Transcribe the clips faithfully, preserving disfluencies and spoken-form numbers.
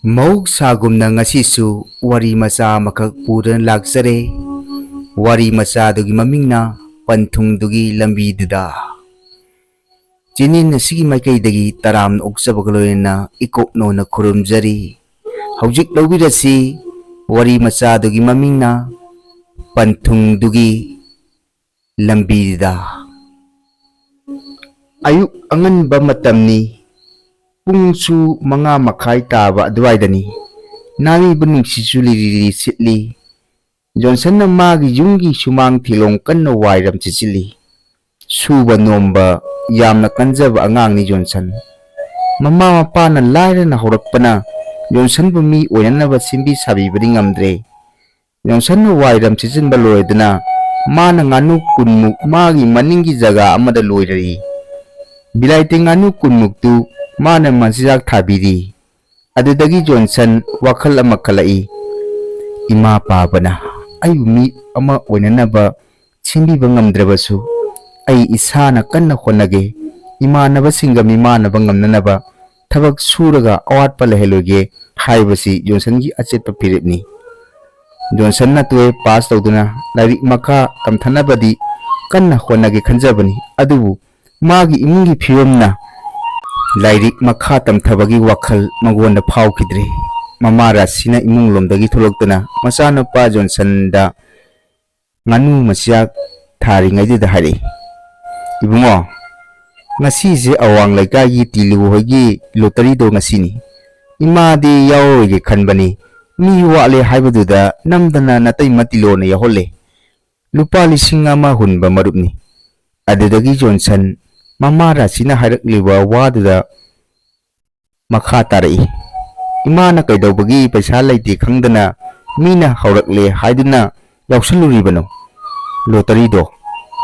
ꯃꯍꯧꯁꯥꯒꯨꯝꯅ ꯉꯁꯤꯁꯨ ꯋꯥꯔꯤ ꯃꯆꯥ ꯑꯃꯈꯛ ꯄꯨꯗꯨꯅ ꯂꯥꯛꯆꯔꯦ꯫ ꯋꯥꯔꯤ ꯃꯆꯥꯗꯨꯒꯤ ꯃꯃꯤꯡꯅ ꯄꯟꯊꯨꯡꯗꯨꯒꯤ ꯂꯝꯕꯤꯗꯨꯗ꯫ ꯆꯦꯅꯦꯜ ꯑꯁꯤꯒꯤ ꯃꯥꯏꯀꯩꯗꯒꯤ ꯇꯔꯥꯝꯅ ꯑꯣꯛꯆꯕꯒ ꯂꯣꯏꯅꯅ ꯏꯀꯣꯛꯅꯣꯅ ꯈꯨꯔꯨꯝꯖꯔꯤ꯫ ꯍꯧꯖꯤꯛ ꯂꯧꯕꯤꯔꯁꯤ ꯋꯥꯔꯤ ꯃꯆꯥꯗꯨꯒꯤ ꯃꯃꯤꯡꯅ ꯄꯟꯊꯨꯡꯗꯨꯒꯤ ꯂꯝꯕꯤꯗ꯫ ꯑꯌꯨꯛ ꯑꯉꯟꯕ ꯃꯇꯝꯅꯤ꯫ ꯄꯨꯡꯁꯨ ꯃꯉꯥ ꯃꯈꯥꯏ ꯇꯥꯕ ꯑꯗꯨꯋꯥꯏꯗꯅꯤ꯫ ꯅꯥꯔꯤꯕ ꯅꯨꯡꯁꯤꯠꯁꯨ ꯂꯤꯔꯤ ꯂꯤꯔꯤ ꯁꯤꯠꯂꯤ꯫ ꯖꯣꯟꯁꯟꯅ ꯃꯥꯒꯤ ꯌꯨꯝꯒꯤ ꯁꯨꯃꯥꯡ ꯊꯤꯂꯣꯡ ꯀꯟꯅ ꯋꯥꯏꯔꯝ ꯁꯤꯠꯆꯤꯜꯂꯤ꯫ ꯁꯨꯕ ꯅꯣꯝꯕ ꯌꯥꯝꯅ ꯀꯟꯖꯕ ꯑꯉꯥꯡꯅꯤ ꯖꯣꯟꯁꯟ꯫ ꯃꯃꯥ ꯃꯄꯥꯅ ꯂꯥꯏꯔꯅ ꯍꯧꯔꯛꯄꯅ ꯖꯣꯟꯁꯟꯕꯨ ꯃꯤ ꯑꯣꯏꯅꯅꯕ ꯁꯦꯝꯕꯤ ꯁꯥꯕꯤꯕꯗꯤ ꯉꯝꯗ꯭ꯔꯦ꯫ ꯖꯣꯟꯁꯟꯅ ꯋꯥꯏꯔꯝ ꯁꯤꯠꯆꯤꯟꯕ ꯂꯣꯏꯔꯗꯨꯅ ꯃꯥꯅ ꯉꯥꯅꯨ ꯀꯨꯟꯃꯨꯛ ꯃꯥꯒꯤ ꯃꯅꯤꯡꯒꯤ ꯖꯒꯥ ꯑꯃꯗ ꯂꯣꯏꯔꯔꯤ꯫ ꯕꯤꯂꯥꯏꯇꯤ ꯉꯥꯅꯨ ꯀꯨꯟꯃꯨꯛꯇꯨ ꯃꯥꯅ ꯃꯆꯤꯟꯖꯥꯛ ꯊꯥꯕꯤꯔꯤ꯫ ꯑꯗꯨꯗꯒꯤ ꯖꯣꯟꯁꯟ ꯋꯥꯈꯜ ꯑꯃ ꯈꯜꯂꯛꯏ꯫ "ꯏꯃꯥ ꯄꯥꯕꯅ ꯑꯩꯕꯨ ꯃꯤ ꯑꯃ ꯑꯣꯏꯅꯅꯕ ꯁꯦꯝꯕꯤꯕ ꯉꯝꯗ꯭ꯔꯕꯁꯨ, ꯑꯩ ꯏꯁꯥꯅ ꯀꯟꯅ ꯍꯣꯠꯅꯒꯦ꯫ ꯏꯃꯥꯟꯅꯕꯁꯤꯡꯒ ꯃꯤꯃꯥꯟꯅꯕ ꯉꯝꯅꯅꯕ ꯊꯕꯛ ꯁꯨꯔꯒ ꯑꯋꯥꯠꯄ ꯂꯩꯍꯜꯂꯣꯏꯒꯦ" ꯍꯥꯏꯕꯁꯤ ꯖꯣꯟꯁꯟꯒꯤ ꯑꯆꯦꯠꯄ ꯐꯤꯔꯦꯞꯅꯤ꯫ ꯖꯣꯟꯁꯟꯅ ꯇꯨꯌꯦꯜꯐ ꯄꯥꯁ ꯇꯧꯗꯨꯅ ꯂꯥꯏꯔꯤꯛ ꯃꯈꯥ ꯇꯝꯊꯅꯕꯗꯤ ꯀꯟꯅ ꯍꯣꯠꯅꯒꯦ ꯈꯟꯖꯕꯅꯤ, ꯑꯗꯨꯕꯨ ꯃꯥꯒꯤ ꯏꯃꯨꯡꯒꯤ ꯐꯤꯕꯝꯅ ꯂꯥꯏꯔꯤꯛ ꯃꯈꯥ ꯇꯝꯊꯕꯒꯤ ꯋꯥꯈꯜ ꯃꯉꯣꯟꯗ ꯐꯥꯎꯈꯤꯗ꯭ꯔꯦ꯫ ꯃꯃꯥ ꯔꯥꯁꯤꯅ ꯏꯃꯨꯡ ꯂꯣꯝꯗꯒꯤ ꯊꯣꯛꯂꯛꯇꯨꯅ ꯃꯆꯥꯅꯨꯄꯥ ꯖꯣꯟꯁꯟꯗ ꯉꯥꯅꯨ ꯃꯆꯤꯟꯖꯥꯛ ꯊꯥꯔꯤꯉꯩꯗꯨꯗ ꯍꯥꯏꯔꯛꯏ, "ꯏꯕꯨꯡꯉꯣ, ꯉꯁꯤꯁꯦ ꯑꯋꯥꯡ ꯂꯩꯀꯥꯏꯒꯤ ꯇꯤꯂꯨ ꯍꯣꯏꯒꯤ ꯂꯣꯇꯔꯤꯗꯣ ꯉꯁꯤꯅꯤ꯫ ꯏꯃꯥꯗꯤ ꯌꯥꯎꯔꯣꯏꯒꯦ ꯈꯟꯕꯅꯤ, ꯃꯤ ꯋꯥꯠꯂꯦ ꯍꯥꯏꯕꯗꯨꯗ ꯅꯝꯗꯅ ꯅꯇꯩꯃ ꯇꯤꯂꯣꯅ ꯌꯥꯎꯍꯜꯂꯦ꯫ ꯂꯨꯄꯥ ꯂꯤꯁꯤꯡ ꯑꯃ ꯍꯨꯟꯕ ꯃꯔꯨꯞꯅꯤ"꯫ ꯑꯗꯨꯗꯒꯤ ꯖꯣꯟꯁꯟ ꯃꯃꯥ ꯔꯥꯁꯤꯅ ꯍꯥꯏꯔꯛꯂꯤꯕ ꯋꯥꯗꯨꯗ ꯃꯈꯥ ꯇꯥꯔꯛꯏ, "ꯏꯃꯥꯅ ꯀꯩꯗꯧꯕꯒꯤ ꯄꯩꯁꯥ ꯂꯩꯇꯦ ꯈꯪꯗꯅ ꯃꯤꯅ ꯍꯧꯔꯛꯂꯦ ꯍꯥꯏꯗꯨꯅ ꯌꯥꯎꯁꯜꯂꯨꯔꯤꯕꯅꯣ? ꯂꯣꯇꯔꯤꯗꯣ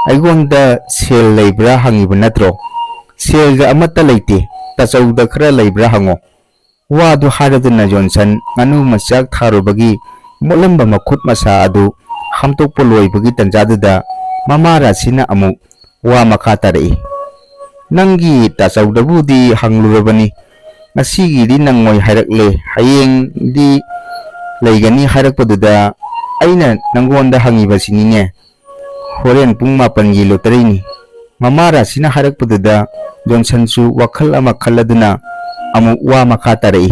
ꯑꯩꯉꯣꯟꯗ ꯁꯦꯜ ꯂꯩꯕ꯭ꯔꯥ ꯍꯪꯉꯤꯕ ꯅꯠꯇ꯭ꯔꯣ? ꯁꯦꯜꯒ ꯑꯃꯠꯇ ꯂꯩꯇꯦ, ꯇꯥꯆꯧꯗ ꯈꯔ ꯂꯩꯕ꯭ꯔꯥ ꯍꯪꯉꯣ"꯫ ꯋꯥꯗꯨ ꯍꯥꯏꯔꯗꯨꯅ ꯖꯣꯟꯁꯟ ꯉꯥꯅꯨ ꯃꯆꯥꯛ ꯊꯥꯔꯨꯕꯒꯤ ꯃꯣꯠꯂꯝꯕ ꯃꯈꯨꯠ ꯃꯁꯥ ꯑꯗꯨ ꯍꯥꯝꯗꯣꯛꯄ ꯂꯣꯏꯕꯒꯤ ꯇꯟꯖꯥꯗꯨꯗ ꯃꯃꯥ ꯔꯥꯁꯤꯅ ꯑꯃꯨꯛ ꯋꯥ ꯃꯈꯥ ꯇꯥꯔꯛꯏ, "ꯅꯪꯒꯤ ꯇꯥꯆꯧꯗꯕꯨꯗꯤ ꯍꯪꯂꯨꯔꯕꯅꯤ, "ꯉꯁꯤꯒꯤꯗꯤ ꯅꯪꯉꯣꯏ ꯍꯥꯏꯔꯛꯂꯦ, ꯍꯌꯦꯡꯗꯤ ꯂꯩꯒꯅꯤ ꯍꯥꯏꯔꯛꯄꯗꯨꯗ ꯑꯩꯅ ꯅꯪꯉꯣꯟꯗ ꯍꯪꯉꯤꯕꯁꯤꯅꯤꯅꯦ꯫ ꯍꯣꯔꯦꯟ ꯄꯨꯡ ꯃꯥꯄꯟꯒꯤ ꯂꯣꯇꯔꯤꯅꯤ꯫" ꯃꯃꯥ ꯔꯥꯁꯤꯅ ꯍꯥꯏꯔꯛꯄꯗꯨꯗ ꯖꯣꯟꯁꯟꯁꯨ ꯋꯥꯈꯜ ꯑꯃ ꯈꯜꯂꯗꯨꯅ ꯑꯃꯨꯛ ꯋꯥ ꯃꯈꯥ ꯇꯥꯔꯛꯏ,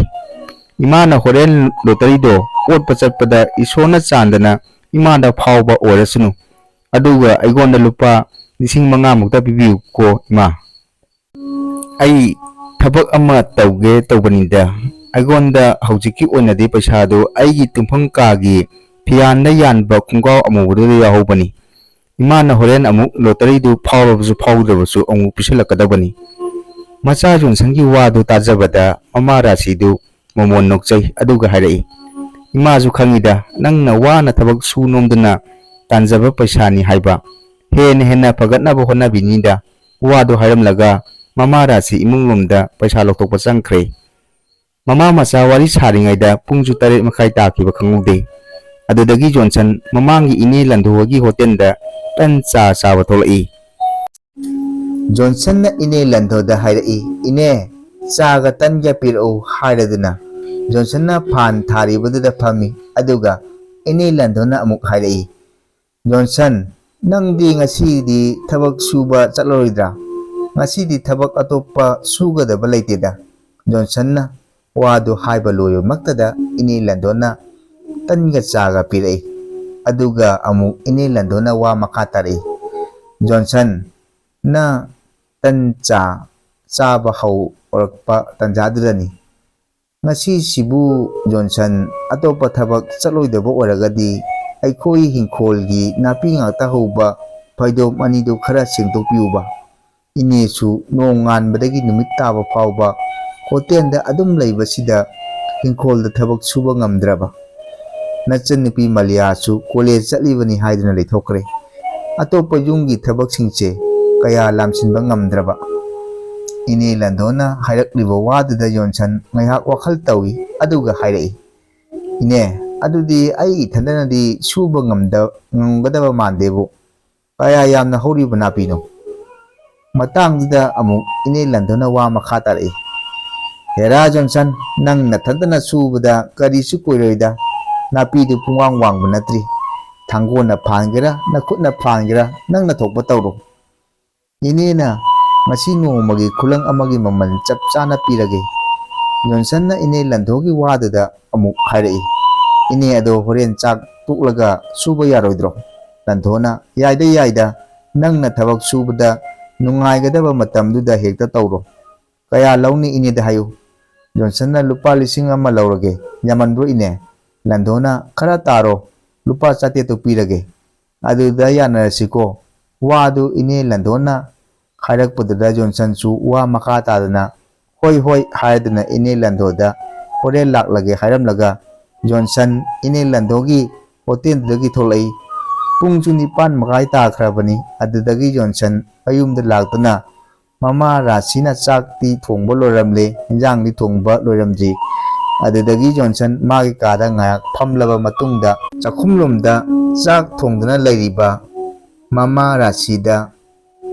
"ꯏꯃꯥꯅ ꯍꯣꯔꯦꯟ ꯂꯣꯇꯔꯤꯗꯣ ꯑꯣꯠꯄ ꯆꯠꯄꯗ ꯏꯁꯣꯔꯅ ꯆꯥꯟꯗꯅ ꯏꯃꯥꯗ ꯐꯥꯎꯕ ꯑꯣꯏꯔꯁꯅꯨ, ꯑꯗꯨꯒ ꯑꯩꯉꯣꯟꯗ ꯂꯨꯄꯥ ꯂꯤꯁꯤꯡ ꯃꯉꯥꯃꯨꯛꯇ ꯄꯤꯕꯤꯌꯨꯀꯣ ꯏꯃꯥ꯫ ꯑꯩ ꯊꯕꯛ ꯑꯃ ꯇꯧꯒꯦ ꯇꯧꯕꯅꯤꯗ꯫ ꯑꯩꯉꯣꯟꯗ ꯍꯧꯖꯤꯛꯀꯤ ꯑꯣꯏꯅꯗꯤ ꯄꯩꯁꯥꯗꯨ ꯑꯩꯒꯤ ꯇꯨꯝꯐꯝ ꯀꯥꯒꯤ ꯐꯤꯌꯥꯟꯗ ꯌꯥꯟꯕ ꯈꯣꯡꯒ꯭ꯔꯥꯎ ꯑꯃꯨꯕꯗꯨꯗ ꯌꯥꯎꯍꯧꯕꯅꯤ꯫ ꯏꯃꯥꯅ ꯍꯣꯔꯦꯟ ꯑꯃꯨꯛ ꯂꯣꯇꯔꯤꯗꯨ ꯐꯥꯎꯔꯕꯁꯨ ꯐꯥꯎꯗ꯭ꯔꯕꯁꯨ ꯑꯃꯨꯛ ꯄꯤꯁꯤꯜꯂꯛꯀꯗꯕꯅꯤ꯫" ꯃꯆꯥ ꯖꯣꯟꯁꯟꯒꯤ ꯋꯥꯗꯨ ꯇꯥꯖꯕꯗ ꯃꯃꯥ ꯔꯥꯁꯤꯗꯨ ꯃꯃꯣꯟ ꯅꯣꯛꯆꯩ, ꯑꯗꯨꯒ ꯍꯥꯏꯔꯛꯏ, "ꯏꯃꯥꯁꯨ ꯈꯪꯉꯤꯗ, ꯅꯪꯅ ꯋꯥꯅ ꯊꯕꯛ ꯁꯨ ꯅꯣꯝꯗꯨꯅ ꯇꯥꯟꯖꯕ ꯄꯩꯁꯥꯅꯤ ꯍꯥꯏꯕ꯫ ꯍꯦꯟꯅ ꯍꯦꯟꯅ ꯐꯒꯠꯅꯕ ꯍꯣꯠꯅꯕꯤꯅꯤꯗ꯫" ꯋꯥꯗꯨ ꯍꯥꯏꯔꯝꯂꯒ ꯃꯃꯥ ꯔꯥꯁꯤ ꯏꯃꯨꯡ ꯂꯣꯝꯗ ꯄꯩꯁꯥ ꯂꯧꯊꯣꯛꯄ ꯆꯪꯈ꯭ꯔꯦ꯫ ꯃꯃꯥ ꯃꯆꯥ ꯋꯥꯔꯤ ꯁꯥꯔꯤꯉꯩꯗ ꯄꯨꯡꯁꯨ ꯇꯔꯦꯠ ꯃꯈꯥꯏ ꯇꯥꯈꯤꯕ ꯈꯪꯍꯧꯗꯦ꯫ ꯑꯗꯨꯗꯒꯤ ꯖꯣꯟꯁꯟ ꯃꯃꯥꯡꯒꯤ ꯏꯅꯦ ꯂꯟꯗꯨ ꯍꯣꯏꯒꯤ ꯍꯣꯇꯦꯜꯗ ꯇꯟ ꯆꯥ ꯆꯥꯕ ꯊꯣꯛꯂꯛꯏ꯫ ꯖꯣꯟꯁꯟꯅ ꯏꯅꯦ ꯂꯟꯗꯨꯗ ꯍꯥꯏꯔꯛꯏ, "ꯏꯅꯦ, ꯆꯥꯒ ꯇꯟꯒ ꯄꯤꯔꯛꯎ" ꯍꯥꯏꯔꯗꯨꯅ ꯖꯣꯟꯁꯟꯅ ꯐꯥꯟ ꯊꯥꯔꯤꯕꯗꯨꯗ ꯐꯝꯃꯤ꯫ ꯑꯗꯨꯒ ꯏꯅꯦ ꯂꯟꯗꯨꯅ ꯑꯃꯨꯛ ꯍꯥꯏꯔꯛꯏ, "ꯖꯣꯟꯁꯟ, ꯅꯪꯗꯤ ꯉꯁꯤꯗꯤ ꯊꯕꯛ ꯁꯨꯕ ꯆꯠꯂꯔꯣꯏꯗ꯭ꯔꯥ? ꯉꯁꯤꯗꯤ ꯊꯕꯛ ꯑꯇꯣꯞꯄ ꯁꯨꯒꯗꯕ ꯂꯩꯇꯦꯗ꯫" ꯖꯣꯟꯁꯟꯅ ꯋꯥꯗꯨ ꯍꯥꯏꯕ ꯂꯣꯏꯕꯃꯛꯇꯗ ꯏꯅꯦ ꯂꯟꯗꯣꯟꯅ ꯇꯟꯒ ꯆꯥꯒ ꯄꯤꯔꯛꯏ꯫ ꯑꯗꯨꯒ ꯑꯃꯨꯛ ꯏꯅꯦ ꯂꯟꯗꯣꯟꯅ ꯋꯥ ꯃꯈꯥ ꯇꯥꯔꯛꯏ, "ꯖꯣꯟꯁꯟ, ꯅ ꯇꯟ ꯆꯥ ꯆꯥꯕ ꯍꯧꯔꯛꯄ ꯇꯟꯖꯥꯗꯨꯗꯅꯤ꯫ ꯉꯁꯤꯁꯤꯕꯨ ꯖꯣꯟꯁꯟ ꯑꯇꯣꯞꯄ ꯊꯕꯛ ꯆꯠꯂꯣꯏꯗꯕ ꯑꯣꯏꯔꯒꯗꯤ ꯑꯩꯈꯣꯏ ꯍꯤꯡꯈꯣꯜꯒꯤ ꯅꯥꯄꯤ ꯉꯥꯛꯇ ꯍꯧꯕ ꯐꯩꯗꯣꯝ ꯑꯅꯤꯗꯨ ꯈꯔ ꯁꯦꯡꯗꯣꯛꯄꯤꯌꯨꯕ꯫ ꯏꯅꯦꯁꯨ ꯅꯣꯡ ꯉꯥꯟꯕꯗꯒꯤ ꯅꯨꯃꯤꯠ ꯇꯥꯕ ꯐꯥꯎꯕ ꯍꯣꯇꯦꯜꯗ ꯑꯗꯨꯝ ꯂꯩꯕꯁꯤꯗ ꯍꯤꯡꯈꯣꯜꯗ ꯊꯕꯛ ꯁꯨꯕ ꯉꯝꯗ꯭ꯔꯕ꯫ ꯅꯆꯟꯅꯨꯄꯤ ꯃꯂꯤꯌꯥꯁꯨ ꯀꯣꯂꯦꯖ ꯆꯠꯂꯤꯕꯅꯤ ꯍꯥꯏꯗꯨꯅ ꯂꯩꯊꯣꯛꯈ꯭ꯔꯦ꯫ ꯑꯇꯣꯞꯄ ꯌꯨꯝꯒꯤ ꯊꯕꯛꯁꯤꯡꯁꯦ ꯀꯌꯥ ꯂꯥꯝꯁꯤꯟꯕ ꯉꯝꯗ꯭ꯔꯕ꯫" ꯏꯅꯦ ꯂꯟꯗꯣꯟꯅ ꯍꯥꯏꯔꯛꯂꯤꯕ ꯋꯥꯗꯨꯗ ꯖꯣꯟꯁꯟ ꯉꯥꯏꯍꯥꯛ ꯋꯥꯈꯜ ꯇꯧꯏ, ꯑꯗꯨꯒ ꯍꯥꯏꯔꯛꯏ, "ꯏꯅꯦ, ꯑꯗꯨꯗꯤ ꯑꯩ ꯏꯊꯟꯗꯅꯗꯤ ꯁꯨꯕ ꯉꯝꯗ-, ꯉꯝꯒꯗꯕ ꯃꯥꯟꯗꯦꯕꯨ꯫ ꯀꯌꯥ ꯌꯥꯝꯅ ꯍꯧꯔꯤꯕ ꯅꯥꯄꯤꯅꯣ?" ꯃꯇꯥꯡꯗꯨꯗ ꯑꯃꯨꯛ ꯏꯅꯦ ꯂꯟꯗꯣꯟꯅ ꯋꯥ ꯃꯈꯥ ꯇꯥꯔꯛꯏ, "ꯍꯦꯔꯥ ꯖꯣꯟꯁꯟ, ꯅꯪ ꯅꯊꯟꯇꯅ ꯁꯨꯕꯗ ꯀꯔꯤꯁꯨ ꯀꯨꯏꯔꯣꯏꯗ꯫ ꯅꯥꯄꯤꯗꯨ ꯄꯨꯡꯋꯥꯡ ꯋꯥꯡꯕ ꯅꯠꯇ꯭ꯔꯤ꯫ ꯊꯥꯡꯒꯣꯜꯅ ꯐꯥꯟꯒꯦꯔꯥ, ꯅꯈꯨꯠꯅ ꯐꯥꯟꯒꯦꯔꯥ, ꯅꯪꯅ ꯊꯣꯛꯄ ꯇꯧꯔꯣ꯫ ꯏꯅꯦꯅ ꯉꯁꯤ ꯅꯣꯡꯃꯒꯤ ꯈꯨꯂꯪ ꯑꯃꯒꯤ ꯃꯃꯜ ꯆꯞ ꯆꯥꯅ ꯄꯤꯔꯒꯦ꯫" ꯖꯣꯟꯁꯟꯅ ꯏꯅꯦ ꯂꯟꯊꯣꯒꯤ ꯋꯥꯗꯨꯗ ꯑꯃꯨꯛ ꯍꯥꯏꯔꯛꯏ, "ꯏꯅꯦ, ꯑꯗꯣ ꯍꯣꯔꯦꯟ ꯆꯥꯛ ꯇꯣꯛꯂꯒ ꯁꯨꯕ ꯌꯥꯔꯣꯏꯗ꯭ꯔꯣ?" ꯂꯟꯊꯣꯅ, "ꯌꯥꯏꯗ, ꯌꯥꯏꯗ, ꯅꯪꯅ ꯊꯕꯛ ꯁꯨꯕꯗ ꯅꯨꯡꯉꯥꯏꯒꯗꯕ ꯃꯇꯝꯗꯨꯗ ꯍꯦꯛꯇ ꯇꯧꯔꯣ꯫ ꯀꯌꯥ ꯂꯧꯅꯤ ꯏꯅꯦꯗ ꯍꯥꯏꯌꯨ꯫" ꯖꯣꯟꯁꯟꯅ, "ꯂꯨꯄꯥ ꯂꯤꯁꯤꯡ ꯑꯃ ꯂꯧꯔꯒꯦ꯫ ꯌꯥꯝꯃꯟꯕ꯭ꯔꯣ ꯏꯅꯦ?" ꯂꯟꯊꯣꯅ, "ꯈꯔ ꯇꯥꯔꯣ, ꯂꯨꯄꯥ ꯆꯥꯇ꯭ꯔꯦꯠꯇꯨ ꯄꯤꯔꯒꯦ꯫ ꯑꯗꯨꯗ ꯌꯥꯅꯔꯁꯤꯀꯣ꯫" ꯋꯥꯗꯨ ꯏꯅꯦ ꯂꯟꯊꯣꯅ ꯍꯥꯏꯔꯛꯄꯗꯨꯗ ꯖꯣꯟꯁꯟꯁꯨ ꯋꯥ ꯃꯈꯥ ꯇꯥꯗꯅ "ꯍꯣꯏ, ꯍꯣꯏ" ꯍꯥꯏꯗꯨꯅ ꯏꯅꯦ ꯂꯟꯊꯣꯗ ꯍꯣꯔꯦꯟ ꯂꯥꯛꯂꯒꯦ ꯍꯥꯏꯔꯝꯂꯒ ꯖꯣꯟꯁꯟ ꯏꯅꯦ ꯂꯟꯊꯣꯒꯤ ꯍꯣꯇꯦꯜꯗꯨꯗꯒꯤ ꯊꯣꯛꯂꯛꯏ꯫ ꯄꯨꯡꯁꯨ ꯅꯤꯄꯥꯟ ꯃꯈꯥꯏ ꯇꯥꯈ꯭ꯔꯕꯅꯤ꯫ ꯑꯗꯨꯗꯒꯤ ꯖꯣꯟꯁꯟ ꯃꯌꯨꯝꯗ ꯂꯥꯛꯇꯨꯅ ꯃꯃꯥ ꯔꯥꯁꯤꯅ ꯆꯥꯛꯇꯤ ꯊꯣꯡꯕ ꯂꯣꯏꯔꯝꯂꯦ, ꯏꯟꯖꯥꯡꯗꯤ ꯊꯣꯡꯕ ꯂꯣꯏꯔꯝꯗ꯭ꯔꯤ꯫ ꯑꯗꯨꯗꯒꯤ ꯖꯣꯟꯁꯟ ꯃꯥꯒꯤ ꯀꯥꯗ ꯉꯥꯏꯍꯥꯛ ꯐꯝꯂꯕ ꯃꯇꯨꯡꯗ ꯆꯥꯛꯈꯨꯝꯂꯣꯝꯗ ꯆꯥꯛ ꯊꯣꯡꯗꯨꯅ ꯂꯩꯔꯤꯕ ꯃꯃꯥ ꯔꯥꯁꯤꯗ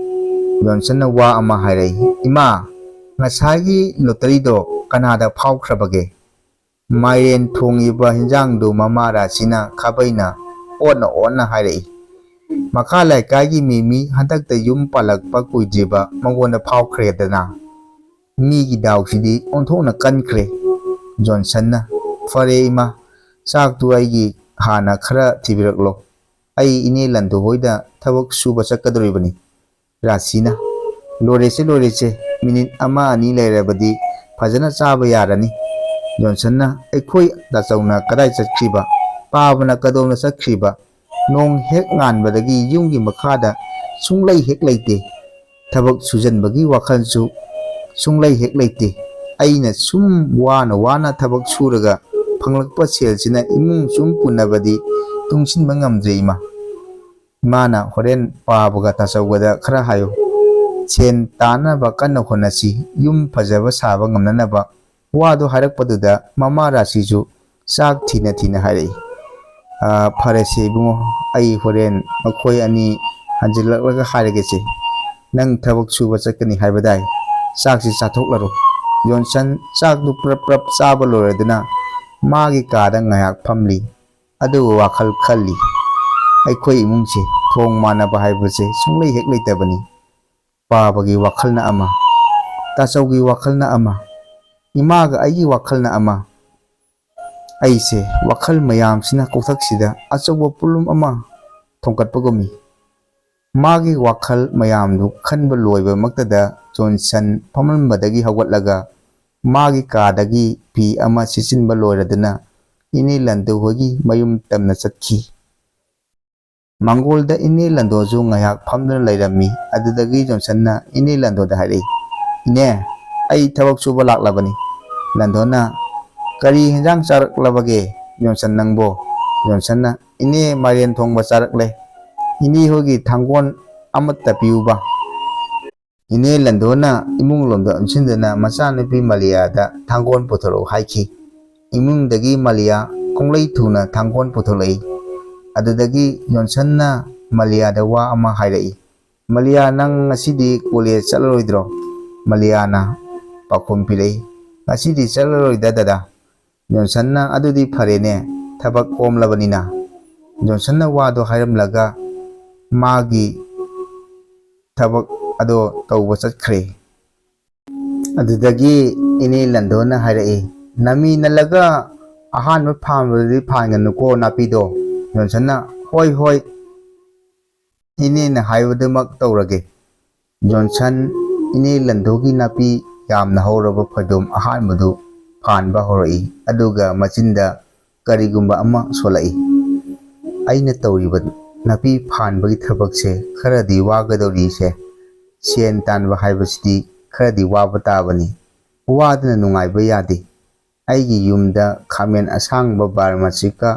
ꯖꯣꯟꯁꯟꯅ ꯋꯥ ꯑꯃ ꯍꯥꯏꯔꯛꯏ, "ꯏꯃꯥ, ꯉꯁꯥꯏꯒꯤ ꯂꯣꯇꯔꯤꯗꯣ ꯀꯅꯥꯗ ꯐꯥꯎꯈ꯭ꯔꯕꯒꯦ?" ꯃꯥꯏꯔꯦꯟ ꯊꯣꯡꯉꯤꯕ ꯍꯤꯟꯖꯥꯡꯗꯨ ꯃꯃꯥ ꯔꯥꯁꯤꯅ ꯈꯥꯕꯩꯅ ꯑꯣꯠꯅ ꯑꯣꯠꯅ ꯍꯥꯏꯔꯛꯏ, "ꯃꯈꯥ ꯂꯩꯀꯥꯏꯒꯤ ꯃꯤꯃꯤ ꯍꯟꯗꯛꯇ ꯌꯨꯝ ꯄꯥꯜꯂꯛꯄ ꯀꯨꯏꯗ꯭ꯔꯤꯕ ꯃꯉꯣꯟꯗ ꯐꯥꯎꯈ꯭ꯔꯦꯗꯅ꯫ ꯃꯤꯒꯤ ꯗꯥꯎꯁꯤꯗꯤ ꯑꯣꯟꯊꯣꯛꯅ ꯀꯟꯈ꯭ꯔꯦ꯫" ꯖꯣꯟꯁꯟꯅ, "ꯐꯔꯦ ꯏꯃꯥ, ꯆꯥꯛꯇꯨ ꯑꯩꯒꯤ ꯍꯥꯟꯅ ꯈꯔ ꯊꯤꯕꯤꯔꯛꯂꯣ꯫ ꯑꯩ ꯏꯅꯦ ꯂꯟꯗꯨ ꯍꯣꯏꯗ ꯊꯕꯛ ꯁꯨꯕ ꯆꯠꯀꯗꯧꯔꯤꯕꯅꯤ꯫" ꯔꯥꯁꯤꯅ, "ꯂꯣꯏꯔꯦꯁꯦ, ꯂꯣꯏꯔꯦꯁꯦ, ꯃꯤꯅꯤꯠ ꯑꯃ ꯑꯅꯤ ꯂꯩꯔꯕꯗꯤ ꯐꯖꯅ ꯆꯥꯕ ꯌꯥꯔꯅꯤ꯫" ꯖꯣꯟꯁꯟꯅ, "ꯑꯩꯈꯣꯏ ꯇꯥꯆꯧꯅ ꯀꯗꯥꯏ ꯆꯠꯈ꯭ꯔꯤꯕ? ꯄꯥꯕꯅ ꯀꯗꯣꯝꯗ ꯆꯠꯈ꯭ꯔꯤꯕ? ꯅꯣꯡ ꯍꯦꯛ ꯉꯥꯟꯕꯗꯒꯤ ꯌꯨꯝꯒꯤ ꯃꯈꯥꯗ ꯁꯨꯡꯂꯩ ꯍꯦꯛ ꯂꯩꯇꯦ꯫ ꯊꯕꯛ ꯁꯨꯖꯟꯕꯒꯤ ꯋꯥꯈꯜꯁꯨ ꯁꯨꯡꯂꯩ ꯍꯦꯛ ꯂꯩꯇꯦ꯫ ꯑꯩꯅ ꯁꯨꯝ ꯋꯥꯅ ꯋꯥꯅ ꯊꯕꯛ ꯁꯨꯔꯒ ꯐꯪꯂꯛꯄ ꯁꯦꯜꯁꯤꯅ ꯏꯃꯨꯡ ꯁꯨꯝ ꯄꯨꯅꯕꯗꯤ ꯇꯨꯡꯁꯤꯟꯕ ꯉꯝꯗ꯭ꯔꯦ ꯏꯃꯥ꯫ ꯏꯃꯥꯅ ꯍꯣꯔꯦꯟ ꯄꯥꯕꯒ ꯇꯥꯆꯧꯒꯗ ꯈꯔ ꯍꯥꯏꯌꯨ꯫ ꯁꯦꯟ ꯇꯥꯅꯕ ꯀꯟꯅ ꯍꯣꯠꯅꯁꯤ, ꯌꯨꯝ ꯐꯖꯕ ꯁꯥꯕ ꯉꯝꯅꯅꯕ꯫" ꯋꯥꯗꯨ ꯍꯥꯏꯔꯛꯄꯗꯨꯗ ꯃꯃꯥ ꯔꯥꯁꯤꯁꯨ ꯆꯥꯛ ꯊꯤꯅ ꯊꯤꯅ ꯍꯥꯏꯔꯛꯏ, "ꯑꯥ, ꯐꯔꯦꯁꯦ ꯏꯕꯨꯡꯉꯣ, ꯑꯩ ꯍꯣꯔꯦꯟ ꯃꯈꯣꯏ ꯑꯅꯤ ꯍꯟꯖꯤꯜꯂꯛꯂꯒ ꯍꯥꯏꯔꯒꯦꯁꯦ꯫ ꯅꯪ ꯊꯕꯛ ꯁꯨꯕ ꯆꯠꯀꯅꯤ ꯍꯥꯏꯕꯗꯥꯏ? ꯆꯥꯛꯁꯤ ꯆꯥꯊꯣꯛꯂꯔꯣ꯫ ꯖꯣꯟꯁꯟ ꯆꯥꯛꯇꯨ ꯄ꯭ꯔꯞ ꯄ꯭ꯔꯞ ꯆꯥꯕ ꯂꯣꯏꯔꯗꯨꯅ ꯃꯥꯒꯤ ꯀꯥꯗ ꯉꯥꯏꯍꯥꯛ ꯐꯝꯂꯤ꯫ ꯑꯗꯨꯒ ꯋꯥꯈꯜ ꯈꯜꯂꯤ꯫ ꯑꯩꯈꯣꯏ ꯏꯃꯨꯡꯁꯦ ꯊꯣꯡ ꯃꯥꯟꯅꯕ ꯍꯥꯏꯕꯁꯦ ꯁꯨꯡꯂꯩ ꯍꯦꯛ ꯂꯩꯇꯕꯅꯤ꯫ ꯄꯥꯕꯒꯤ ꯋꯥꯈꯜꯅ ꯑꯃ, ꯇꯥꯆꯧꯒꯤ ꯋꯥꯈꯜꯅ ꯑꯃ, ꯏꯃꯥꯒ ꯑꯩꯒꯤ ꯋꯥꯈꯜꯅ ꯑꯃ꯫ ꯑꯩꯁꯦ ꯋꯥꯈꯜ ꯃꯌꯥꯝꯁꯤꯅ ꯀꯣꯛꯊꯛꯁꯤꯗ ꯑꯆꯧꯕ ꯄꯣꯠꯂꯨꯝ ꯑꯃ ꯊꯣꯡꯒꯠꯄꯒꯨꯝꯃꯤ꯫ ꯃꯥꯒꯤ ꯋꯥꯈꯜ ꯃꯌꯥꯝꯗꯨ ꯈꯟꯕ ꯂꯣꯏꯕꯃꯛꯇꯗ ꯖꯣꯟꯁꯟ ꯐꯝꯂꯝꯕꯗꯒꯤ ꯍꯧꯒꯠꯂꯒ ꯃꯥꯒꯤ ꯀꯥꯗꯒꯤ ꯐꯤ ꯑꯃ ꯁꯤꯠꯆꯤꯟꯕ ꯂꯣꯏꯔꯗꯨꯅ ꯏꯅꯦ ꯂꯟꯗꯨ ꯍꯣꯏꯒꯤ ꯃꯌꯨꯝ ꯇꯝꯅ ꯆꯠꯈꯤ꯫ ꯃꯪꯒꯣꯜꯗ ꯏꯅꯦ ꯂꯟꯗꯣꯁꯨ ꯉꯥꯏꯍꯥꯛ ꯐꯝꯗꯨꯅ ꯂꯩꯔꯝꯃꯤ꯫ ꯑꯗꯨꯗꯒꯤ ꯖꯣꯟꯁꯟꯅ ꯏꯅꯦ ꯂꯟꯗꯣꯗ ꯍꯥꯏꯔꯛꯏ, "ꯏꯅꯦ, ꯑꯩ ꯊꯕꯛ ꯁꯨꯕ ꯂꯥꯛꯂꯕꯅꯤ꯫" ꯂꯟꯗꯣꯅ, "ꯀꯔꯤ ꯍꯦꯟꯖꯥꯡ ꯆꯥꯔꯛꯂꯕꯒꯦ ꯖꯣꯟꯁꯟ ꯅꯪꯕꯣ?" ꯖꯣꯟꯁꯟꯅ, "ꯏꯅꯦ, ꯃꯥꯏꯔꯦꯟ ꯊꯣꯡꯕ ꯆꯥꯔꯛꯂꯦ꯫ ꯏꯅꯦ ꯍꯣꯏꯒꯤ ꯊꯥꯡꯒꯣꯟ ꯑꯃꯠꯇ ꯄꯤꯌꯨꯕ꯫" ꯏꯅꯦ ꯂꯟꯗꯣꯅ ꯏꯃꯨꯡ ꯂꯣꯝꯗ ꯑꯣꯟꯁꯤꯟꯗꯨꯅ ꯃꯆꯥꯅꯨꯄꯤ ꯃꯂꯤꯌꯥꯗ ꯊꯥꯡꯒꯣꯟ ꯄꯨꯊꯣꯔꯛꯎ ꯍꯥꯏꯈꯤ꯫ ꯏꯃꯨꯡꯗꯒꯤ ꯃꯂꯤꯌꯥ ꯈꯣꯡꯂꯩ ꯊꯨꯅ ꯊꯥꯡꯒꯣꯟ ꯄꯨꯊꯣꯛꯂꯛꯏ꯫ ꯑꯗꯨꯗꯒꯤ ꯖꯣꯟꯁꯟꯅ ꯃꯂꯤꯌꯥꯗ ꯋꯥ ꯑꯃ ꯍꯥꯏꯔꯛꯏ, "ꯃꯂꯤꯌꯥ, ꯅꯪ ꯉꯁꯤꯗꯤ ꯀꯣꯂꯦꯖ ꯆꯠꯂꯔꯣꯏꯗ꯭ꯔꯣ?" ꯃꯂꯤꯌꯥꯅ ꯄꯥꯎꯈꯨꯝ ꯄꯤꯔꯛꯏ, "ꯉꯁꯤꯗꯤ ꯆꯠꯂꯔꯣꯏꯗ ꯗꯗꯥ꯫" ꯖꯣꯟꯁꯟꯅ, "ꯑꯗꯨꯗꯤ ꯐꯔꯦꯅꯦ, ꯊꯕꯛ ꯀꯣꯝꯂꯕꯅꯤꯅ꯫" ꯖꯣꯟꯁꯟꯅ ꯋꯥꯗꯣ ꯍꯥꯏꯔꯝꯂꯒ ꯃꯥꯒꯤ ꯊꯕꯛ ꯑꯗꯣ ꯇꯧꯕ ꯆꯠꯈ꯭ꯔꯦ꯫ ꯑꯗꯨꯗꯒꯤ ꯏꯅꯦ ꯂꯟꯗꯣꯅ ꯍꯥꯏꯔꯛꯏ, "ꯅꯃꯤ ꯅꯜꯂꯒ ꯑꯍꯥꯟꯕ ꯐꯥꯟꯕꯗꯨꯗꯤ ꯐꯥꯟꯒꯅꯨꯀꯣ ꯅꯥꯄꯤꯗꯣ꯫" ꯖꯣꯟꯁꯟꯅ, "ꯍꯣꯏ, ꯍꯣꯏ, ꯏꯅꯦꯅ ꯍꯥꯏꯕꯗꯨꯃꯛ ꯇꯧꯔꯒꯦ꯫" ꯖꯣꯟꯁꯟ ꯏꯅꯦ ꯂꯟꯗꯣꯒꯤ ꯅꯥꯄꯤ ꯌꯥꯝꯅ ꯍꯧꯔꯕ ꯐꯩꯗꯣꯝ ꯑꯍꯥꯟꯕꯗꯨ ꯐꯥꯟꯕ ꯍꯧꯔꯛꯏ, ꯑꯗꯨꯒ ꯃꯆꯤꯟꯗ ꯀꯔꯤꯒꯨꯝꯕ ꯑꯃ ꯁꯣꯜꯂꯛꯏ꯫ "ꯑꯩꯅ ꯇꯧꯔꯤꯕ ꯅꯥꯄꯤ ꯐꯥꯟꯕꯒꯤ ꯊꯕꯛꯁꯦ ꯈꯔꯗꯤ ꯋꯥꯒꯗꯧꯔꯤꯁꯦ꯫ ꯁꯦꯟ ꯇꯥꯟꯕ ꯍꯥꯏꯕꯁꯤꯗꯤ ꯈꯔꯗꯤ ꯋꯥꯕ ꯇꯥꯕꯅꯤ꯫ ꯋꯥꯗꯅ ꯅꯨꯡꯉꯥꯏꯕ ꯌꯥꯗꯦ꯫ ꯑꯩꯒꯤ ꯌꯨꯝꯗ ꯈꯥꯃꯦꯟ ꯑꯁꯥꯡꯕ ꯕꯥꯔꯃꯥꯁꯤꯀꯥ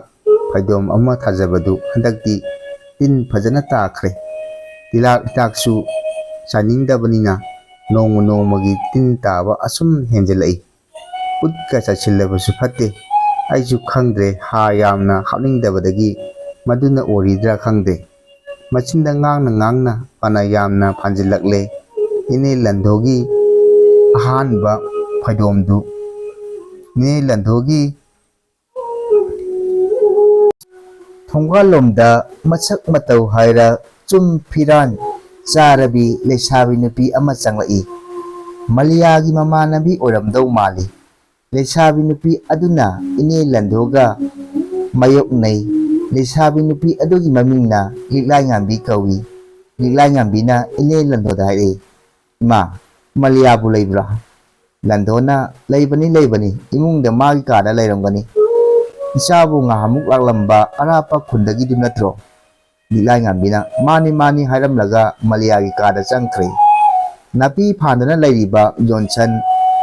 ꯐꯩꯗꯣꯝ ꯑꯃ ꯊꯥꯖꯕꯗꯨ ꯍꯟꯗꯛꯇꯤ ꯇꯤꯟ ꯐꯖꯅ ꯇꯥꯈ꯭ꯔꯦ꯫ ꯇꯤꯜꯍꯥꯠ ꯍꯤꯗꯥꯛꯁꯨ ꯆꯥꯅꯤꯡꯗꯕꯅꯤꯅ ꯅꯣꯡꯃ ꯅꯣꯡꯃꯒꯤ ꯇꯤꯟ ꯇꯥꯕ ꯑꯁꯨꯝ ꯍꯦꯟꯖꯤꯜꯂꯛꯏ꯫ ꯈꯨꯠꯀ ꯆꯥꯏꯁꯤꯜꯂꯕꯁꯨ ꯐꯠꯇꯦ꯫ ꯑꯩꯁꯨ ꯈꯪꯗ꯭ꯔꯦ, ꯍꯥꯔ ꯌꯥꯝꯅ ꯍꯥꯞꯅꯤꯡꯗꯕꯗꯒꯤ ꯃꯗꯨꯅ ꯑꯣꯏꯔꯤꯗ꯭ꯔꯥ ꯈꯪꯗꯦ꯫" ꯃꯆꯤꯟꯗ ꯉꯥꯡꯅ ꯉꯥꯡꯅ ꯐꯅ ꯌꯥꯝꯅ ꯐꯥꯟꯖꯤꯜꯂꯛꯂꯦ꯫ ꯏꯅꯦ ꯂꯟꯗꯣꯒꯤ ꯑꯍꯥꯟꯕ ꯐꯩꯗꯣꯝꯗꯨ ꯏꯅꯦ ꯂꯟꯗꯣꯒꯤ ꯊꯣꯡꯒꯥꯜꯂꯣꯝꯗ ꯃꯁꯛ ꯃꯇꯧ ꯍꯥꯏꯔ ꯆꯨꯝ ꯐꯤꯔꯥꯟ ꯆꯥꯔꯕꯤ ꯂꯩꯁꯥꯕꯤ ꯅꯨꯄꯤ ꯑꯃ ꯆꯪꯂꯛꯏ꯫ ꯃꯂꯤꯌꯥꯒꯤ ꯃꯃꯥꯟꯅꯕꯤ ꯑꯣꯏꯔꯝꯗꯧ ꯃꯥꯜꯂꯤ꯫ ꯂꯩꯁꯥꯕꯤ ꯅꯨꯄꯤ ꯑꯗꯨꯅ ꯏꯅꯦ ꯂꯟꯗꯣꯒ ꯃꯥꯌꯣꯛꯅꯩ꯫ ꯂꯩꯁꯥꯕꯤ ꯅꯨꯄꯤ ꯑꯗꯨꯒꯤ ꯃꯃꯤꯡꯅ ꯂꯤꯛꯂꯥꯏꯉꯥꯟꯕꯤ ꯀꯧꯏ꯫ ꯂꯤꯛꯂꯥꯏꯉꯥꯟꯕꯤꯅ ꯏꯅꯦ ꯂꯟꯗꯣꯗ ꯍꯥꯏꯔꯛꯏ, "ꯏꯃꯥ, ꯃꯂꯤꯌꯥꯕꯨ ꯂꯩꯕ꯭ꯔꯥ?" ꯂꯟꯗꯣꯅ, "ꯂꯩꯕꯅꯤ, ꯂꯩꯕꯅꯤ, ꯏꯃꯨꯡꯗ ꯃꯥꯒꯤ ꯀꯥꯗ ꯂꯩꯔꯝꯒꯅꯤ꯫ ꯏꯆꯥꯕꯨ ꯉꯍꯥꯟꯃꯨꯛ ꯂꯥꯛꯂꯝꯕ ꯑꯔꯥꯞꯄ ꯈꯨꯟꯗꯒꯤꯗꯨ ꯅꯠꯇ꯭ꯔꯣ?" ꯂꯤꯛꯂꯥꯏꯉꯥꯟꯕꯤꯅ, "ꯃꯥꯅꯤ, ꯃꯥꯅꯤ" ꯍꯥꯏꯔꯝꯂꯒ ꯃꯂꯤꯌꯥꯒꯤ ꯀꯥꯗ ꯆꯪꯈ꯭ꯔꯦ꯫ ꯅꯥꯄꯤ ꯐꯥꯟꯗꯨꯅ ꯂꯩꯔꯤꯕ ꯖꯣꯟꯁꯟ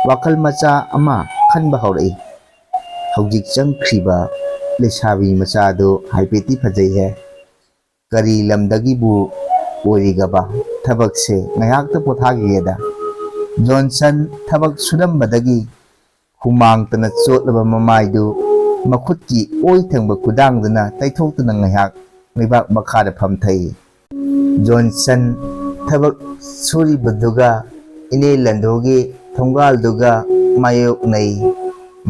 ꯋꯥꯈꯜ ꯃꯆꯥ ꯑꯃ ꯈꯟꯕ ꯍꯧꯔꯛꯏ꯫ ꯍꯧꯖꯤꯛ ꯆꯪꯈ꯭ꯔꯤꯕ ꯂꯩꯁꯥꯕꯤ ꯃꯆꯥꯗꯨ ꯍꯥꯏꯐꯦꯠꯇꯤ ꯐꯖꯩꯍꯦ꯫ ꯀꯔꯤ ꯂꯝꯗꯒꯤꯕꯨ ꯑꯣꯏꯔꯤꯒꯕ? ꯊꯕꯛꯁꯦ ꯉꯥꯏꯍꯥꯛꯇ ꯄꯣꯊꯥꯈꯤꯒꯦꯗ꯫ ꯖꯣꯟꯁꯟ ꯊꯕꯛ ꯁꯨꯔꯝꯕꯗꯒꯤ ꯍꯨꯃꯥꯡꯇꯅ ꯆꯣꯠꯂꯕ ꯃꯃꯥꯏꯗꯨ ꯃꯈꯨꯠꯀꯤ ꯑꯣꯏ ꯊꯪꯕ ꯈꯨꯗꯥꯡꯗꯨꯅ ꯇꯩꯊꯣꯛꯇꯨꯅ ꯉꯥꯏꯍꯥꯛ ꯂꯩꯕꯥꯛ ꯃꯈꯥꯗ ꯐꯝꯊꯩ꯫ ꯖꯣꯟꯁꯟ ꯊꯕꯛ ꯁꯨꯔꯤꯕꯗꯨꯒ ꯏꯅꯦ ꯂꯟꯗꯣꯒꯤ ꯊꯣꯡꯒꯥꯜꯗꯨꯒ ꯃꯥꯌꯣꯛꯅꯩ꯫